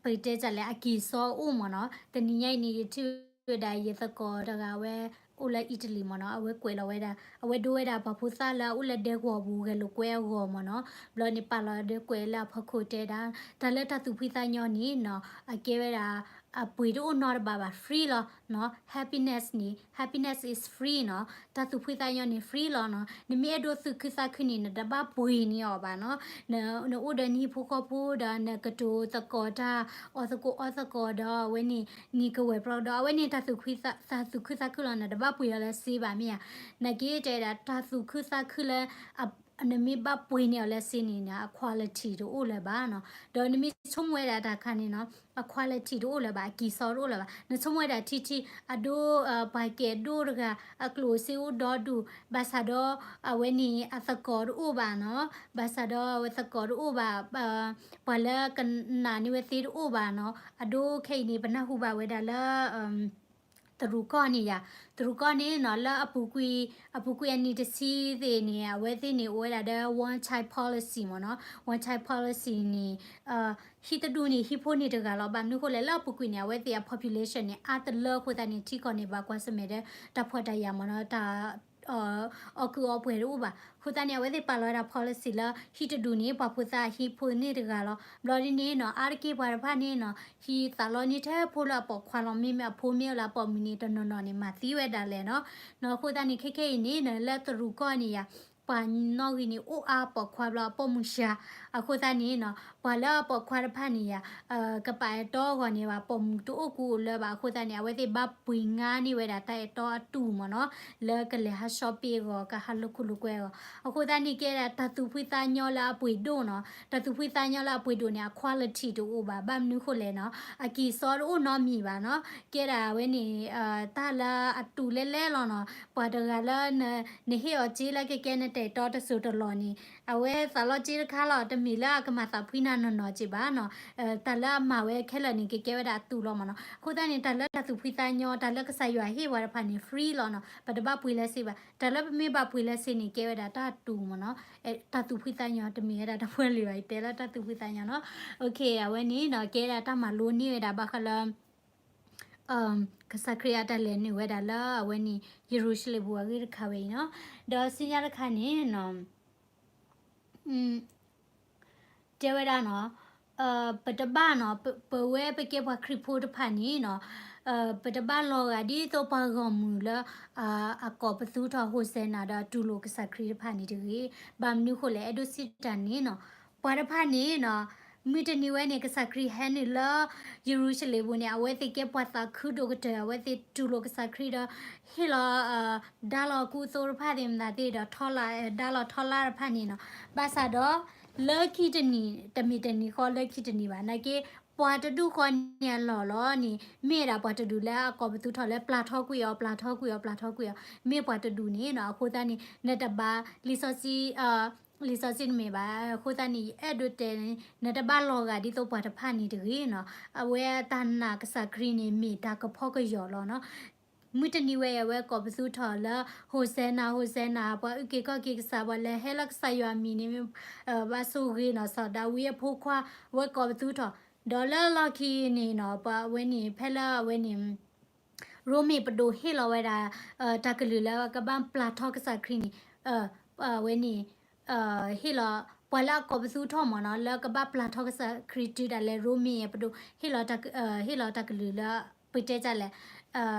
ပကတဲဒ်လဲၣ် အက့ၤစီအိၣ်မ့ၢ်နီၤ. တနံၤညါအံၤန့ၣ် ယထံၣ်ဝဲဒၣ်ယသကိးတဂၤဝဲ အိၣ်လၢ Italy မ့ၢ်နီၤ, အဝဲကွဲးလီၤဝဲဒၣ် အဝဲဒိဝဲဒၣ်ပှၤဖိသၣ်လၢအအိၣ်လၢဒဲကဝီၤပူၤ ဂဲၤလိာ်ကွဲအဂီၢ်မ့ၢ်နီၤ. ဘျီန့ၣ်ပာ်လီၤဒဲကွဲးလၢအဖီခိၣ်တဲဒၣ် တၢ်လၢတၢ်သူၣ်ဖှံသးညီန့ၣ်နီၤ အကဲဝဲဒၣ် အပှ့ၤတအိၣ်နီတဘ့ၣ်ဘၣ် free လီၤနီၤ. Happiness န့ၣ် happiness is free နီၤ. တၢ်သူၣ်ဖှံသးညီန့ၣ် free လီၤနီၤ. နမ့ၢ်အဲၣ်ဒိးသူၣ်ခုသးခုန့ၣ် နတဘၣ်ပှ့ၤန့ၢ်အီၤဘၣ်နီၤ. နအိၣ်ဒီးနဟံၣ်ဖိဃီဖိဒီး နကတိၤသကိးတၢ် အီၣ်သကိးအီသကိးဒီး အဝဲန့ၣ် နံၤကဝဲၤပြီဒီး အဝဲန့ၣ်တၢ်သူၣ်ဖှံသး တၢ်သူၣ်ခုသးခုလီၤနီၤ. နတဘၣ်ပှ့ၤအီၤလၢစ့ဘၣ်မ့ၢ်ဧါ. နာ်က့တဲဒၣ် တၢ်သူၣ်ခုသးခုလၢ နမ့ၢ်ဘၣ်ပှ့ၤန့ၢ်အီၤလၢစ့န့ၣ် အ quality တအိၣ်လၢၤဘၣ်နီၤ. ဒီးနမ့ၢ်ဆိကမိၣ်ဝဲဒၣ်တၢ်ခါန့ၣ်နီၤ အ quality တအိၣ်လၢၤဘၣ်, အကံၢ်စီတအိၣ်လၢၤဘၣ်. နဆိကမိၣ်ဝဲဒၣ်ထံထံ အဒိ ပှၤကဲဒိၣ်တဂၤ အကျိၣ်စ့အိၣ်ဒီဒူၣ် ဘၣ်ဆၣ်ဒီး အဝဲန့ၣ်အသကိးတအိၣ်ဘၣ်နီၤ. ဘၣ်ဆၣ်ဒီးအဝဲသကိးတအိၣ်ဘၣ်, ပှၤလၢကနာ်န့ၢ်ဝဲသ့တအိၣ်ဘၣ်နီၤ. အဒိခဲအံၤန့ၣ် ပနၢ်ဟူဘၣ်ဝဲဒၣ်လၢ တရူးကီၢ်န့ၣ်ယၤ, တရူးကီၢ်န့ၣ်နီၤ လၢအပူၤကွံာ်, အပူၤကွံာ်အနံၣ်တဆံသ့ၣ်န့ၣ် အဝဲသ့ၣ်န့ၣ် အိၣ်ဝဲဒၣ်ဒီး one child policy မ့ၢ်နီၤ. One child policy န့ၣ် ဟံၣ်တဒူၣ်န့ၣ် ဟံၣ်ဖိန့ၣ်တဂၤလီၤ. ဘၣ်မနုၤဃိလဲၣ် လၢအပူၤကွံာ်န့ၣ် အဝဲသ့ၣ်အ population န့ၣ် အါတလၢအဃိသတးန့ၣ် ထံကီၢ်န့ၣ် ဘၣ်ကွၢ်ဆၢၣ်မဲာ်ဒီး တၢ်ဖှီၣ်တၢ်ယာ်မ့ၢ်နီၤ, တၢ် အီၣ်ကုးအီပှဲၤတအိၣ်ဘၣ်. အဃိသတးန့ၣ် အဝဲသ့ၣ်ပာ်လီၤဝဲဒၣ် policy လၢ ဟံၣ်တဒူၣ်န့ၣ် ပှၤဖိသၣ်ဟံၣ်ဖိန့ၣ်တဂၤလီၤ. ဘျီဒ်န့ၣ်နီၤ အါတက့ၢ်ပှၤတဖၣ်န့ၣ်နီၤ ဟံးသးလီန့ၢ်ထဲဖိလၢအပိာ်ခွါလီၤ. မ့မ့ၢ်အဖိမ့ၢ်အိၣ်လၢအပိာ်မုၣ်န့ၣ် တနီၤနီၤန့ၣ် မၤသံဝဲဒၣ်လဲာ်နီၤ. အဃိသတးန့ၣ် ခဲခဲအံၤန့ၣ်နီၤ လၢတရူးကီၢ်န့ၣ်ယၤ ပှၤနီၣ်ဂံၢ်န့ၣ် အိၣ်အါပိာ်ခွါဘျီအပိာ်မုၣ်စှၤ. အဃိသတးန့ၣ်နီၤ ပှၤလၢအပိာ်ခွါတဖၣ်န့ၣ်ယၤ ကပာ်အဲၣ်တီအဂီၢ်န့ၣ် ဘၣ်ပိာ်မုၣ်တအိၣ်ကူအိၣ်လၢဘၣ်. အဃိသတးန့ၣ် အဝဲသ့ၣ်ဘၣ်ပှ့ၤငါန့ၢ်ဝဲဒၣ်တၢ်အဲၣ်တီအတူၢ်မ့ၢ်နီၤ, လၢကလဲၤဟး shopping အဂီၢ် ကဟးလိာ်ခိၣ်လိာ်ကွဲအဂီၢ်. အဃိသတးန့ၣ် ကဲဒၣ်တၢ်သူၣ်ဖှံသးညီလၢအပှ့ၤဒိၣ်နီၤ, တၢ်သူၣ်ဖှံသးညီလၢအပှ့ၤဒိၣ်န့ၣ် အ quality တအိၣ်ဘၣ်. ဘၣ်မနုၤဃိလဲၣ်နီၤ, အကံၢ်စီတအိၣ်နီတမံၤဘၣ်နီၤ. ကဲဒၣ်အဝဲန့ၣ် တၢ်လၢအတူၢ်လဲၣ်လဲၣ်လီၤနီၤ. ပှၤတဂၤလၢ နဟ့ၣ်အီၤစ့လၢကကဲနတၢ်အဲၣ်တီတစိၢ်တလီၢ်န့ၣ် အဝဲသးလီစ့တခါလီၤ, တမ့ၢ်လၢအကမၤသးဖှံနၤနီၢ်နီၢ်က့ဘၣ်နီၤ. တၢ်လၢအမၤဝဲခဲလၢာ်န့ၣ် ကကဲဝဲဒၣ်အတူၢ်လီၤမ့ၢ်နီၤ. အဃိသတးန့ၣ် တၢ်လၢတၢ်သူၣ်ဖှံသးညီ တၢ်လၢကစၢ်ယွၤဟ့ၣ်ပှၤတဖၣ်န့ၣ် free လီၤနီၤ, ပတဘၣ်ပှ့ၤလၢစ့ဘၣ်. တၢ်လၢပမ့ၢ်ဘၣ်ပှ့ၤလၢစ့န့ၣ် ကဲဝဲဒၣ်တၢ်တူၢ်မ့ၢ်နီၤ, တၢ်သူၣ်ဖှံသးညီ တမ့ၢ်ဝဲဒၣ်တၢ်ပှဲၤလံဘၣ်, ယတဲလၢတၢ်သူၣ်ဖှံသးညီနီၤ. အဝဲန့ၣ်နီၤ ကဲဒၣ်တၢ်မၤလိန့ၢ်ဝဲဒၣ်ဘၣ်ဃးလၢ ကစၢ်ခရံာ်အတၢ်လဲၤနုာ်ဝဲဒၣ်လၢအဝဲန့ၣ် ယရူၤၡလ့ၣ်ပူၤအဂ့ၢ်တခါဝဲအံၤနီၤ. ဒီးဆူညါတခါန့ၣ်နီၤ တဲဝဲဒၣ်နီၤ, ပတဘၣ်နီၤ, ပဝဲပကဲပှၤခရံာ်ဖိတဖၣ်န့ၣ်နီၤ, ပတဘၣ်လီၤဂာ်ဒ်သိးပှၤဂီၢ်မုၢ်လၢ အကိးပသူထီၣ် Hosanna ဒီးတူၢ်လိာ်ကစၢ်ခရံာ်တဖၣ်န့ၣ်တဂ့ၤ. ဘၣ်မနုၤဃိလဲၣ်, အဲၣ်ဒိးစံးတၢ်န့ၣ်နီၤ, ပှၤတဖၣ်န့ၣ်နီၤ, မုၢ်တနံၤဝဲန့ၣ် ကစၢ်ခရံာ်ဟဲနုာ်လၢ ယရူၤၡလ့ၣ်ပူၤန့ၣ် အဝဲသ့ၣ်ကဲပှၤသးခုဒိၣ်ကတၢၢ်, အဝဲသ့ၣ်တူၢ်လိာ်ကစၢ်ခရံာ်ဒီး ဟ့ၣ်လီၤ ဒါလီၤကူသိတဖၣ်သ့ၣ်မနုၤသ့ၣ်ဒီး ထီလၢ ဒါလီၤထီလါတဖၣ်န့ၣ်နီၤ. ဘၣ်ဆၣ်ဒီး လၢခံတနံၤ, တမ့ၢ်တနံၤဃီ လၢခံတနံၤဘၣ်, နာ်က့ ပှၤတဒူၣ်ဃီန့ၣ်အလီၢ်လီၤန့ၣ် မ့ၢ်ဒၣ်ပှၤတဒူၣ်လၢအကိးပသူထီၣ်လၢပျၢ်ထီကွံာ်အီၤ, ပျၢ်ထီကွံာ်အီၤ, ပျၢ်ထီကွံာ်အီၤ, မ့ၢ်ပှၤတဒူၣ်န့ၣ်နီၤ. အဃိသတးန့ၣ် နတဘၣ် လံာ်စီဆှံ လံာ်စီဆှံတမ့ၢ်ဘၣ်. အဃိသတးန့ၣ် ယအဲၣ်ဒိးတဲန့ၣ် နတဘၣ်လီၤဂာ်ဒ်သိးပှၤတဖၣ်န့ၣ်တဂ့ၤနီၤ. အဝဲတၢ်နာ်ကစၢ်ခရံာ်န့ၣ် မ့ၢ်တၢ်ကဖီကယီၤလီၤနီၤ. မုၢ်တနံၤဝဲအံၤ အဝဲကိးပသူထီၣ်လၢ Hosanna, Hosanna, ပှၤအုၣ်က့ၤခီၣ်က့ၤကစၢ်, ပှၤလဲၤဟဲလၢကစၢ်ယွၤအမံၤန့ၣ် ဘၣ်ဆိၣ်ဂ့ၤနီၤ, စီၤဒၤဝံးအဖိခွါ, အဝဲကိးပသူထီၣ်, ဒီးလၢလီၢ်ခံန့ၣ်နီၤ ပှၤအဝဲန့ၣ် ဖဲလၢအဝဲန့ၣ် ရိမ့ၤပဒိၣ်ဟ့ၣ်လီၤဝဲဒၣ် တၢ်ကလုၢ်လၢကဘၣ်ပျၢ်ထီကစၢ်ခရံာ်န့ၣ် အဝဲန့ၣ် ဟ့ၣ်လီၤ ပှၤလၢအကိးပသူထီၣ်မ့ၢ်နီၤ လၢကဘၣ်ပျၢ်ထီကစၢ်ခရံာ်တုၤဒၣ်လဲာ် ရိမ့ၤအပဒိၣ် ဟ့ၣ်လီၤတၢ်ကလုၢ်လၢ ပတဲတၢ်လဲၣ်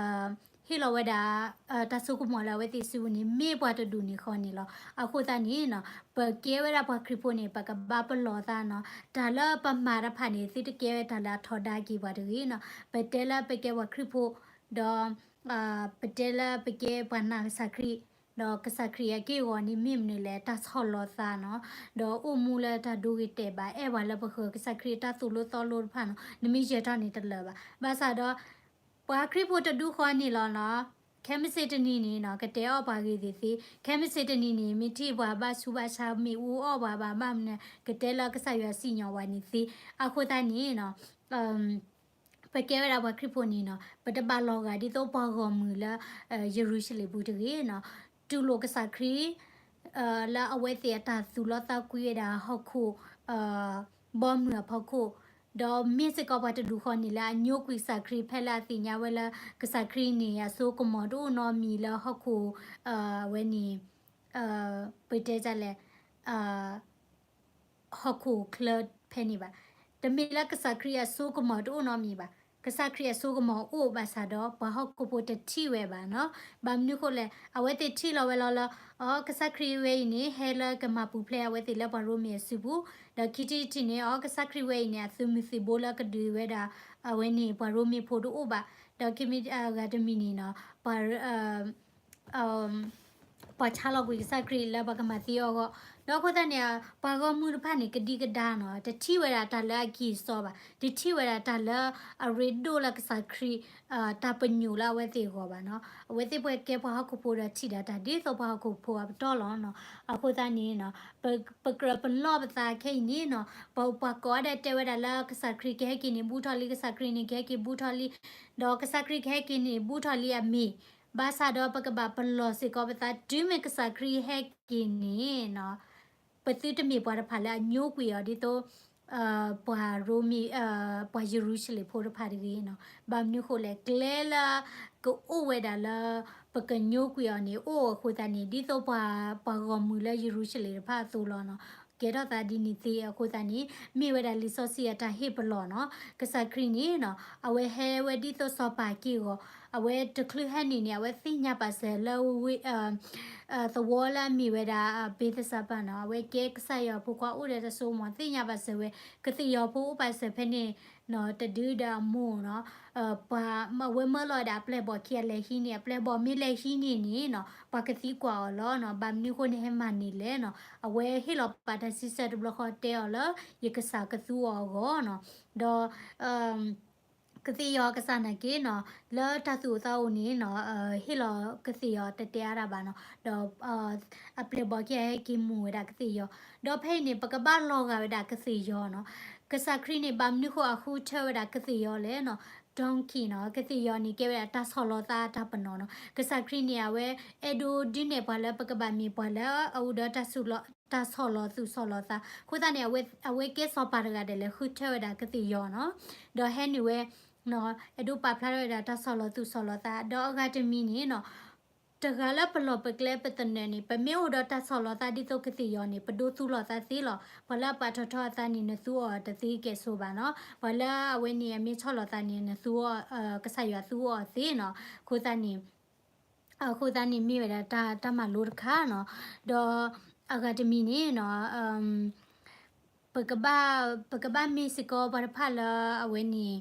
ဟ့ၣ်လီၤဝဲဒၣ် တၢ်စိကမီၤလၢအဝဲသ့ၣ်စုပူၤန့ၣ် မ့ၢ်ပှၤတဒူၣ်န့ၣ်ဃီန့ၣ်လီၤ. အဃိသတးန့ၣ်နီၤ ပကဲဝဲဒၣ်ပှၤခရံာ်ဖိန့ၣ် ပကဘၣ်ပလီၢ်သးနီၤ တၢ်လၢပမၤတဖၣ်န့ၣ် သုတကဲဝဲတၢ်လၢအထီဒါက့ၤပှၤတဂ့ၤနီၤ. ပတဲလၢပကဲပှၤခရံာ်ဖိ ဒီး ပတဲလၢပကဲပှၤနာ်ကစၢ်ခရံာ် ဒီးကစၢ်ခရံာ်အက့ၢ်အဂီၤန့ၣ် မ့ၢ်မနုၤလဲၣ် တၢ်ဆီၣ်လီၤသးနီၤ ဒီးအိၣ်မူလၢတၢ်ဒိဂ့ၤတဲာ်ဘၣ် အဲၣ်ပှၤလၢပဃၢၤကစၢ်ခရံာ်တၢ်သိၣ်လိသီလိတဖၣ်နီၤ နမ့ၢ်ယဲၤထီၣ်န့ၣ်တလၢာ်ဘၣ်. ဘၣ်ဆၣ်ဒီး ပှၤခရံာ်ဖိတဒူၣ်ဃီန့ၣ်လီၤနီၤ ခဲမုၢ်ဆ့ၣ်တနံၤန့ၣ်နီၤ ကတဲအီၣ်ပှၤဂ့ၤသ့ၣ်သ့, ခဲမုၢ်ဆ့ၣ်တနံၤန့ၣ် မ့ၢ်ထံၣ်ပှၤဘၣ်ဆူးဘၣ်ဆါ မ့ၣ်အူအီၣ်ပှၤဘၣ် ဘၣ်မနုၤ ကတဲလၢကစၢ်ယွၤစံၣ်ညီၣ်ပှၤန့ၣ်သ့. အဃိသတးန့ၣ်နီၤ ပကဲဝဲဒၣ်ပှၤခရံာ်ဖိန့ၣ်နီၤ ပတဘၣ်လီၤဂာ်ဒ်သိးပှၤဂီၢ်မုၢ်လၢ ယရူၤၡလ့ၣ်ပူၤတဂ့ၤနီၤ. တူၢ်လိာ်ကစၢ်ခရံာ် လၢအဝဲသ့ၣ်အတၢ်သူၣ်လီသးကွံဝဲဒၣ်ဟီၣ်ခိၣ် ဘီမုၢ်အဖီခိၣ်, ဒီးမ့ၢ်စ့ၢ်ကီးပှၤတဒူၣ်ဃီန့ၣ်လၢအညိကွံာ်ကစၢ်ခရံာ် ဖဲလၢအသ့ၣ်ညါဝဲလၢ ကစၢ်ခရံာ်န့ၣ် အစိကမီၤတအိၣ်နီတမံၤလၢဟီၣ်ခိၣ် ဝဲန့ၣ် ပတဲတၢ်လဲၣ် ဟီၣ်ခိၣ်ချၢဖဲန့ၣ်ဘၣ်. တမ့ၢ်လၢကစၢ်ခရံာ်အစိကမီၤတအိၣ်နီတမံၤဘၣ်. ကစၢ်ခရံာ်အစိကမီၤအိၣ်ဘၣ်ဆၣ်ဒီး ပှၤဟီၣ်ခိၣ်ဖိတထံၣ်ဝဲဘၣ်နီၤ. ဘၣ်မနုၤဃိလဲၣ်, အဝဲသ့ၣ်ထံၣ်လီၤဝဲလီၤလၢ အ ကစၢ်ခရံာ်ဝဲအံၤန့ၣ် ဟဲလၢကမၤပူၤဖျဲးအဝဲသ့ၣ်လၢပှၤရိမ့ၤအစုပူၤ, ဒီးခံထံၣ်တထံၣ်န့ၣ် အ ကစၢ်ခရံာ်ဝဲအံၤန့ၣ် အသုးမုၢ်သံၣ်ဘိလၢကဒုးဝဲဒၣ် အဝဲန့ၣ် ပှၤရိမ့ၤဖိတအိၣ်ဘၣ်, ဒီးခံမံၤအဂၤတမံၤန့ၣ်နီၤ ပှၤ ပှၤဆါလီၤကွံာ်ကစၢ်ခရံာ်လၢပှၤကမၤသံအဂီၢ်, ဒီးအဃိသတးန့ၣ် ပှၤဂီၢ်မုၢ်တဖၣ်န့ၣ် ကဒံကဒါနီၤ, တထံၣ်ဝဲဒၣ်တၢ်လၢအကံၢ်အစီဘၣ်, တထံၣ်ဝဲဒၣ်တၢ်လၢအရ့ဒိၣ်လၢကစၢ်ခရံာ် တၢ်ပညိၣ်လၢအဝဲသ့ၣ်အဂီၢ်ဘၣ်နီၤ. အဝဲသ့ၣ်ပှဲၤကဲပှၤဟီၣ်ခိၣ်ဖိဒီးထံၣ်ဒၣ်တၢ်ဒ်သိးပှၤဟီၣ်ခိၣ်ဖိအပတီၢ်လီၤနီၤ. အဃိသတးန့ၣ် ပကြၢးပလီၢ်ပသးခဲအံၤန့ၣ်နီၤ, ပပှၤကိးဂၤဒဲးတဲဝဲဒၣ်လၢကစၢ်ခရံာ်ကဟဲက့ၤန့ၣ်ဘူးထီၣ်လံ, ကစၢ်ခရံာ်န့ၣ်ကဟဲက့ၤဘူးထီၣ်လံ, ဒီးကစၢ်ခရံာ်ကဟဲက့ၤန့ၣ်ဘူးထီၣ်လံအမ့ၢ်, ဘၣ်ဆၣ်ဒီးပကဘၣ်ပလီၢ်စ့ၢ်ကီးပသးတုၤမ့ၢ်ကစၢ်ခရံာ်ဟဲက့ၤန့ၣ်နီၤ ပသုတမ့ၢ်ပှၤတဖၣ်လၢအညိကွံာ်အီၤဒ်သိး ပှၤရိမ့ၤ ပှၤယရူၤၡလ့ၣ်ဖိတဖၣ်တဂ့ၤနီၤ. ဘၣ်မနုၤဃိလဲၣ်, ကျဲလၢကအိၣ်ဝဲဒၣ်လၢ ပကညိကွံာ်အီၤန့ၣ် အိၣ်အဃိသတးန့ၣ် ဒ်သိးပှၤ ပှၤဂီၢ်မုၢ်လၢယရူၤၡလ့ၣ်တဖၣ်အသိးလီၤနီၤ. ကဲထီၣ်သးဒ်န့ၣ်သ့အဃိသတးန့ၣ် မ့ၢ်ဝဲဒၣ်လံာ်စီဆှံအတၢ်ဟ့ၣ်ပလီၢ်နီၤ. ကစၢ်ခရံာ်န့ၣ်နီၤ အဝဲဟဲဝဲဒ်သိးစီၤပၤက့ၢ်ဂီၤ, အဝဲတချုးဟဲနုာ်န့ၣ် အဝဲသ့ၣ်ညါပာ်စၢၤလၢ သဝီလၢအမ့ၢ်ဝဲဒၣ် ဘ့းသစၤဘၤနီၤ, အဝဲကဲကစၢ်ယွၤအဖိခွါအိၣ်ဒီးတၢ်စိကမီၤ သ့ၣ်ညါဘၣ်စၢၤဝဲ ကသ့ၣ်ယီၤဖိအိၣ်ဘၣ်စၢၤဖဲန့ၣ်နီၤ, တဒုဒီးအမိၢ်နီၤ, ပှၤ အဝဲမၢလီၤဝဲဒၣ်အပျဲၢ်ဘီၣ်ခံဂၤလဲၤဟံးန့ၢ်, အပျဲၢ်ဘီၣ်မ့ၢ်လဲၤဟံးန့ၢ်န့ၣ်နီၤ ပှၤကသံကွၢ်အီၤလီၤနီၤ. ဘၣ်မနုၤဃိန့ၣ်ဟဲမၤန့ၢ်လဲၣ်နီၤ, အဝဲဟ့ၣ်လီၤပာ်တၢ်ဆံဆၢတဘျီဃီတဲအီၤလၢ ယကစၢ်ကသူအီၤအဂီၢ်နီၤ, ဒီး ကသ့ၣ်ယီၤကစၢ်နာ်က့နီၤ, လၢတၢ်သူၣ်အိၣ်သးအိၣ်န့ၣ်နီၤ, ဟ့ၣ်လီၤကသ့ၣ်ယီၤတတဲအါတၢ်ဘၣ်နီၤ, ဒီး အပျဲၢ်ဘီၣ်ခံဂၤဟဲက့ၤမူၤဝဲဒၣ်ကသ့ၣ်ယီၤ, ဒီးဖဲအံၤန့ၣ် ပကဘၣ်လီၤဂာ်ဝဲဒၣ်ကသ့ၣ်ယီၤနီၤ. ကစၢ်ခရံာ်န့ၣ် ဘၣ်မနုၤဃိအဃုထၢဝဲဒၣ်ကသ့ၣ်ယီၤလဲၣ်နီၤ, donkeyနီၤ, ကသ့ၣ်ယီၤန့ၣ် ကဲဝဲဒၣ်တၢ်ဆီၣ်လီၤသးအတၢ်ပနီၣ်နီၤ. ကစၢ်ခရံာ်န့ၣ် အဝဲအဲၣ်ဒိးဒုးနဲၣ်ပှၤလၢပကဘၣ်မ့ၢ်ပှၤလၢအအိၣ်ဒီးတၢ် တၢ်ဆီၣ်လီၤသူၣ်ဆီၣ်လီၤသး, အဃိသတးန့ၣ် အဝဲကဲစီၤပၤတဂၤဒဲးလၢဃုထၢဝဲဒၣ်ကသ့ၣ်ယီၤနီၤ, ဒီးဟဲနုာ်ဝဲ အဲၣ်ဒိးပာ်ဖျါထီၣ်ဝဲဒၣ်တၢ်ဆီၣ်လီၤသူၣ်ဆီၣ်လီၤသး, ဒီးအဂၤတမံၤန့ၣ်နီၤ, တဂၤလၢပလီၢ်ပကျဲပသနၢၣ်န့ၣ် ပမ့ၢ်အိၣ်ဒီးတၢ်ဆီၣ်လီၤသးဒ်သိးကသ့ၣ်ယီၤန့ၣ် ပဒိသူလီၤသးသ့လီၤ. ပှၤလၢအပာ်ထီၣ်ထီအသးန့ၣ် နသူအီၤတသ့ကဲၣ်ဆိးဘၣ်နီၤ, ပှၤလၢအဝဲန့ၣ်အမ့ၢ်ဆီၣ်လီၤသးန့ၣ် နသူအီၤ, ကစၢ်ယွၤသူအီၤသ့နီၤ, အဃိသတးန့ၣ် အဃိသတးန့ၣ်မ့ၢ်ဝဲဒၣ်တၢ်မၤလိတခါနီၤ, ဒီးအဂၤတမံၤန့ၣ်နီၤ, ပကဘၣ်, ပကဘၣ်မ့ၢ်စ့ၢ်ကီးပှၤတဖၣ်လၢအဝဲန့ၣ်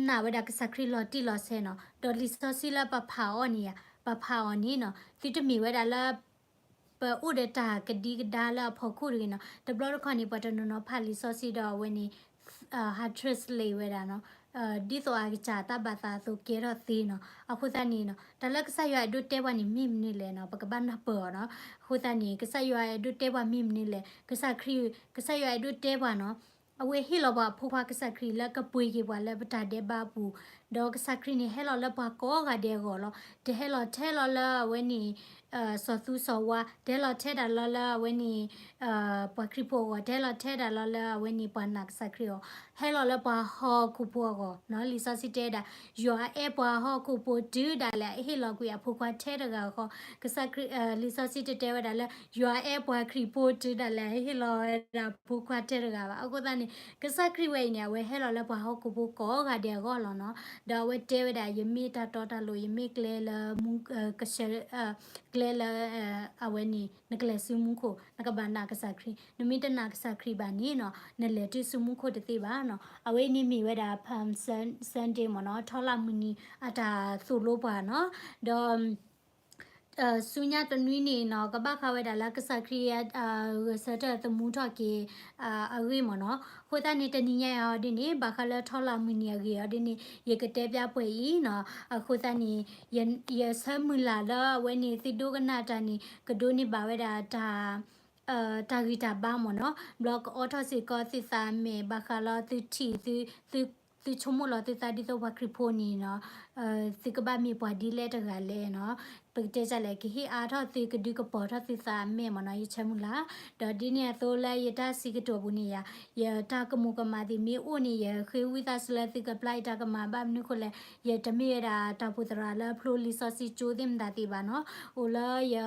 နာ်ဝဲဒၣ်ကစၢ်ခရံာ်လီၤတံၢ်လီၤဆဲးနီၤ, ဒီးလံာ်စီဆှံလၢပဖးအီၤန့ၣ်ဧါ, ပဖးအီၤန့ၣ်နီၤ, သုတမ့ၢ်ဝဲဒၣ်လၢ ပအိၣ်ဒီးတၢ်ကဒံကဒါလၢအဖီခိၣ်တဂ့ၤနီၤ. တဘျီတခီၣ်န့ၣ် ပှၤတနီၤနီၤဖးလံာ်စီဆှံဒီးအဝဲန့ၣ် ဟး translate ဝဲဒၣ်နီၤ, ဒ်သိးအကစၢ်တၢ်ဘၣ်သးအသိးကဲထီၣ်သ့နီၤ. အဃိသတးန့ၣ်နီၤ တၢ်လၢကစၢ်ယွၤအဲၣ်ဒိးတဲပှၤန့ၣ်မ့ၢ်မနုၤလဲၣ်နီၤ, ပကဘၣ်နၢ်ပၢၢ်အီၤနီၤ. အဃိသတးန့ၣ် ကစၢ်ယွၤအဲၣ်ဒိးတဲပှၤမ့ၢ်မနုၤလဲၣ်, ကစၢ်ခရံာ်, ကစၢ်ယွၤအဲၣ်ဒိးတဲပှၤနီၤ, အဝဲဟ့ၣ်လီၤပှၤအဖိခွါကစၢ်ခရံာ်လၢကပှ့ၤက့ၤပှၤလၢပတၢ်ဒဲးဘးအပူၤ, ဒီးကစၢ်ခရံာ်န့ၣ်ဟဲလီၤလၢပှၤကိးဂၤဒဲးအဂီၢ်လီၤ. တဟဲလီၤထဲလီၤလၢအဝဲန့ၣ် စီၤသူစီၤဝါ, တဟဲလီၤထဲဒၣ်လီၤလၢအဝဲန့ၣ် ပှၤခရံာ်ဖိအဂီၢ်, တဟဲလီၤထဲဒၣ်လီၤလၢအဝဲန့ၣ်ပှၤနာ်ကစၢ်ခရံာ်အဂီၢ်, ဟဲလီၤလၢပှၤဟီၣ်ခိၣ်ဖိအဂီၢ်နီၤ. လံာ်စီဆှံတဲဝဲဒၣ် ယွၤအဲၣ်ပှၤဟီၣ်ခိၣ်ဖိတုၤဒၣ်လဲာ် ဟ့ၣ်လီၤကွံာ်အဖိခွါထဲတဂၤဃီ, ကစၢ်ခရံာ်, လံာ်စီဆှံတတဲဝဲဒၣ်လၢ ယွၤအဲၣ်ပှၤခရံာ်ဖိတုၤဒၣ်လဲာ် ဟ့ၣ်လီၤဝဲဒၣ်အဖိခွါထဲတဂၤဘၣ်. အဃိသတးန့ၣ် ကစၢ်ခရံာ်ဝဲအံၤန့ၣ် အဝဲဟဲလီၤလၢပှၤဟီၣ်ခိၣ်ဖိကိးဂၤဒဲးအဂီၢ်လီၤနီၤ. ဒီးအဝဲတဲဝဲဒၣ် ယမ့ၢ်တၢ်တီတၢ်လိၤ, ယမ့ၢ်ကျဲလၢမူ, ကဆှၢ, ကျဲလၢ အဝဲန့ၣ် နကလဲၤဆူမူခိၣ် နကဘၣ်နာ်ကစၢ်ခရံာ်, နမ့ၢ်တနာ်ကစၢ်ခရံာ်ဘၣ်န့ၣ်နီၤ နလဲၤတုၤဆူမူခိၣ်တသ့ဘၣ်နီၤ. အဝဲန့ၣ်မ့ၢ်ဝဲဒၣ် Palm Sun-, Sunday မ့ၢ်နီၤ, ထီလၣ်မုၢ်နံၤအတၢ်သိၣ်လိပှၤနီၤ. ဒီး ဆူညါတနွံန့ၣ်နီၤ ကဘၣ်ဃးဝဲဒၣ်လၢကစၢ်ခရံာ် ဂဲၤဆၢထၢၣ်သမူထီၣ်က့ၤ အဂ့ၢ်မ့ၢ်နီၤ. အဃိသတးန့ၣ် တနံၤညါအံၤအီၤဒ်န့ၣ် ဘၣ်ဃးလၢထီလၣ်မုၢ်နံၤအဂ့ၢ်အီၤဒ်န့ၣ် ယကတဲပျၢ်ပှဲၤအံၤနီၤ. အဃိသတးန့ၣ် ယဆၢမုၢ်လၢ်လၢအဝဲန့ၣ် သုဒိကနၣ်တၢ်န့ၣ် ကဒိးန့ၢ်ဘၣ်ဝဲဒၣ်တၢ် တၢ်ဂံၢ်တၢ်ဘါမ့ၢ်နီၤ. ဘျီကအိးထီၣ်စ့ၢ်ကီးသုသးအမဲာ် ဘၣ်ဃးလီၤသုထံၣ် သု, သုဆိကမိၣ်လီၤသုသးဒ်သိးပှၤခရံာ်ဖိန့ၣ်နီၤ သုကဘၣ်မ့ၢ်ပှၤဒ်လဲၣ်တဂၤလဲၣ်နီၤ. ပကတဲဒ်လဲၣ် ကဟ့ၣ်အါထီၣ်သု ကဒုးကပီၤထီၣ်သုသးအမဲာ်မ့ၢ်နီၤ. ယဆၢမုၢ်လၢ် ဒီးဒ်န့ၣ်အသိးလၢယတၢ်စံးကတိၤပူၤန့ၣ်ယၤ ယတၢ်ကမူၤကမၣ်သ့ၣ်မ့ၢ်အိၣ်န့ၣ် ယဃ့ဝံသးစူၤလၢသုကပျၢ်ယတၢ်ကမၣ် ဘၣ်မနုၤဃိလဲၣ် ယတမ့ၢ်ဝဲဒၣ်တၢ်အိၣ်ဖှိၣ်သရၣ်လၢဖျိလံာ်စီဆှံကၠိသ့ၣ်မတၤသ့ၣ်ဘၣ်နီၤ. အိၣ်လၢယ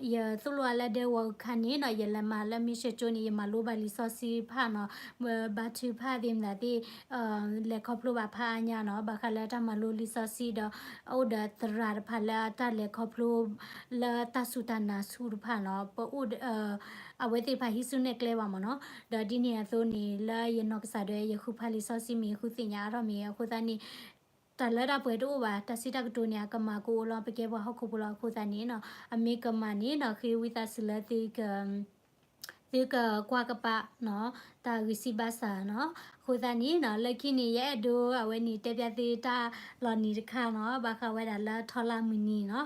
ယသိၣ်လိအီၤလၢဒဲဝီၤအခါန့ၣ်နီၤ ယလဲၤမၤလၢမ့ၢ်ဆဲကၠိန့ၣ် ယမၤလိဘၣ်လံာ်စီဆှံတဖၣ်နီၤ, ဘါထုကဖၣ်သ့ၣ်မနုၤသ့ၣ် လဲၤခီဖျိဘၣ်ဖးအါညါနီၤ, ဘၣ်ဃးလၢတၢ်မၤလိလံာ်စီဆှံဒီး အိၣ်ဒီးသရၣ်တဖၣ်လၢတၢ်လဲၤခီဖျိ လၢတၢ်စူၢ်တၢ်နာ်ဆူၣ်တဖၣ်နီၤ, ပအိၣ် အဝဲသ့ၣ်တဖၣ်ဟံးစုနဲၣ်ကျဲဘၣ်မ့ၢ်နီၤ, ဒီးဒ်န့ၣ်အသိးန့ၣ် လၢယနီၢ်ကစၢ်ဒၣ်ဝဲ ယဃုဖးလံာ်စီဆှံမ့ၢ် ယဃုသ့ၣ်ညါအါထီၣ်မ့ၢ် အဃိသတးန့ၣ် တၢ်လၢတၢ်ပှဲၤတအိၣ်ဘၣ်, တၢ်စံးတၢ်ကတိၤန့ၣ် အကမၣ်ကအိၣ်လီၤ, ပကဲပှၤဟီၣ်ခိၣ်ဖိလီၤ, အဃိသတးန့ၣ်နီၤ အမ့ၢ်ကမၣ်န့ၣ်နီၤ ဃ့ဝံသးစူၤလၢ သုကကွၢ်ကပၤနီၤ, တၢ်ဂံၢ်စၢ်ဘါစၢ်နီၤ, အဃိသတးန့ၣ်နီၤ လၢခံန့ၣ် ယအဲၣ်ဒိးအဝဲန့ၣ် တဲပျးသုတၢ်လီၤနံၤတခါနီၤ, ဘၣ်ဃးဝဲဒၣ်လၢထီလါမုၢ်နံၤနီၤ,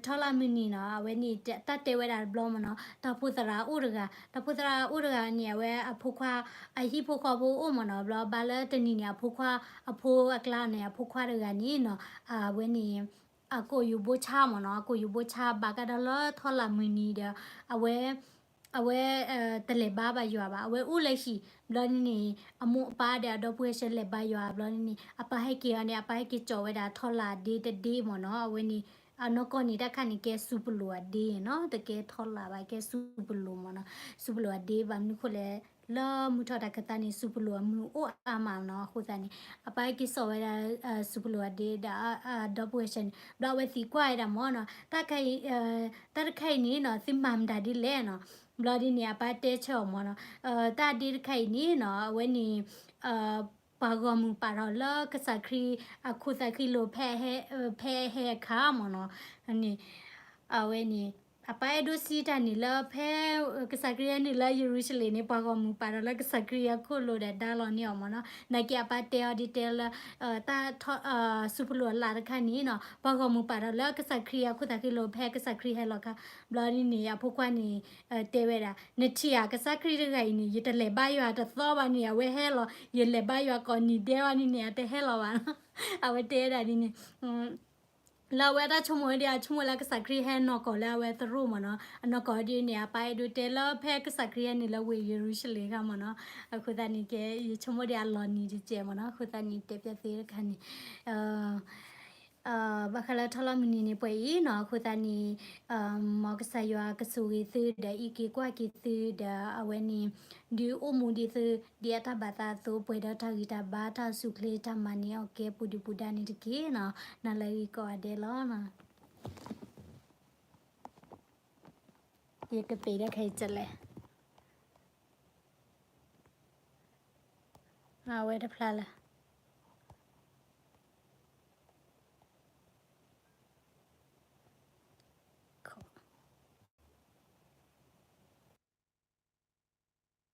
ထီလါမုၢ်နံၤနီၤ အဝဲန့ၣ် တၢ်တဲဝဲဒၣ်တဘျီမ့ၢ်နီၤ, တၢ်ဖိသရၣ်အိၣ်တဂၤ, တၢ်ဖိသရၣ်အိၣ်တဂၤန့ၣ် အဝဲအဖိခွါ အဟံၣ်ဖိဃီဖိအိၣ်မ့ၢ်နီၤ, ဘျီဘၣ်လၢတနံၤန့ၣ် အဖိခွါ အဖိအကျါန့ၣ် အဖိခွါတဂၤန့ၣ်နီၤ အဝဲန့ၣ် အကိာ်ယူၤဘိဆါမ့ၢ်နီၤ, အကိာ်ယူၤဘိဆါ ဘၣ်ကဒီးလၢထီလါမုၢ်နံၤဒီး အဝဲ အဝဲ တလဲၤဘါဘၣ်ယွၤဘၣ်, အဝဲအိၣ်လၢဟံၣ်, ဘျီန့ၣ်န့ၣ် အမိၢ်အပၢ်ဒီးအဒီပုၢ်ဝဲၢ်ဆဲးလဲၤဘါယွၤ, ဘျီန့ၣ်န့ၣ် အပၢ်ဟဲက့ၤအီၤန့ၣ် အပၢ်ဟဲက့ၤစိာ်ဝဲဒၣ်ထီလါဒ့တဒ့မ့ၢ်နီၤ, အဝဲန့ၣ် အနီၢ်ကီၢ်န့ၣ် တၢ်ခါန့ၣ် ကဲစူၣ်ပလိာ်အဒ့နီၤ, တကဲထီလါဘၣ် ကဲစူၣ်ပလိာ်မ့ၢ်နီၤ, စူၣ်ပလိာ်အဒ့ဘၣ်မနုၤဃိလဲၣ် လၢမုၢ်ထီၣ်တၢ်ခၢၣ်သးန့ၣ် စူၣ်ပလိာ်အမုၢ်အိၣ်အါမးနီၤ, အဃိသတးန့ၣ် အပၢ်ဟဲက့ၤစိာ်ဝဲဒၣ် စူၣ်ပလိာ်အဒ့ဒီး အဒီပုၢ်ဝဲၢ်ဆဲးန့ၣ် ဘျီအဝဲသံကွၢ်ဝဲဒၣ်မ့ၢ်နီၤ, တၢ်ခါအံၤ တၢ်တခါအံၤန့ၣ်နီၤ သုမၤမတၤဒ်လဲၣ်နီၤ, ဘျီဒ်န့ၣ် အပၢ်တဲဆၢအီၤမ့ၢ်နီၤ, တၢ်ဒ့တခါအံၤန့ၣ်နီၤ အဝဲန့ၣ် ပှၤဂီၢ်မုၢ်ပာ်ထီၣ်လၢကစၢ်ခရံာ်အခိၣ်သးခ့လိာ် ဖဲအဟဲအခါမ့ၢ်နီၤ, န့ၣ် အဝဲန့ၣ် အပၢ်အဲၣ်ဒိးစံးတၢ်န့ၣ်လၢဖဲ ကစၢ်ခရံာ်ဟဲနုာ်လၢယရူၤၡလ့ၣ်န့ၣ် ပှၤဂီၢ်မုၢ်ပာ်ထီၣ်လၢကစၢ်ခရံာ်အခိၣ်လိာ်ဒီးဒါလီၤန့ၢ်အီၤမ့ၢ်နီၤ, နာ်က့အပၢ်တဲအီၤဒ်တဲလၢ တၢ် စူၣ်ပလိာ်အလါတခါန့ၣ်နီၤ ပှၤဂီၢ်မုၢ်ပာ်ထီၣ်လၢကစၢ်ခရံာ်အခိၣ်သးခ့လိာ် ဖဲကစၢ်ခရံာ်ဟဲလီၤအခါ, ဘျီဒ်န့ၣ် အဖိခွါန့ၣ် တဲဝဲဒၣ် နထံၣ်ဧါ ကစၢ်ခရံာ်တဂၤအံၤန့ၣ် ယတလဲၤဘါယွၤတသီဘၣ်န့ၣ် အဝဲဟဲလီၤ, ယလဲၤဘါယွၤကိးနံၤဒဲးဘၣ်န့ၣ်န့ၣ် အတဟဲလီၤဘၣ်နီၤ, အဝဲတဲဝဲဒၣ်ဒ်န့ၣ် လၢအဝဲအတၢ်ဆိကမိၣ်ဝဲဒၣ် အဆိကမိၣ်လၢကစၢ်ခရံာ်ဟဲနီၢ်ကီၢ်လၢအဝဲသရိာ်မ့ၢ်နီၤ, အနီၢ်ကီၢ်ဒ်န့ၣ် အပၢ်အဲၣ်ဒိးတဲလၢဖဲကစၢ်ခရံာ်ဟဲနုာ်လၢဝ့ၢ်ယရူၤၡလ့ၣ်အခါမ့ၢ်နီၤ, အဃိသတးန့ၣ်ကဲ ယဆိကမိၣ်ဒ်အလီၤနံၤတစဲးမ့ၢ်နီၤ, အဃိသတးန့ၣ် တဲပျးသ့တခါန့ၣ် ဘၣ်ဃးလၢထီလီၤမုၢ်နံၤန့ၣ် ပှဲၤအံၤနီၤ, အဃိသတးန့ၣ် မ်ကစၢ်ယွၤကဆိၣ်ဂ့ၤသုဒီး အံးက့ၤကွၢ်က့ၤသုဒီး အဝဲန့ၣ် ဒုးအိၣ်မူဒ်သု ဒ်အတၢ်ဘၣ်သးအသိး ပှဲၤဒီးတၢ်ဂံၢ်တၢ်ဘါ တၢ်အိၣ်ဆူၣ်အိၣ်ချ့ တၢ်မၤန့ၢ်အီၣ်ကဲပူၤဒုၣ်ပူၤဒါန့ၣ်တက့ၢ်နီၤ, နၤလၢဂ့ၤကိးဂၤဒဲးလီၤ. ယကပ့ၤဒီးခဲအံၤကလဲၣ်, အဝဲတဖျါလၢ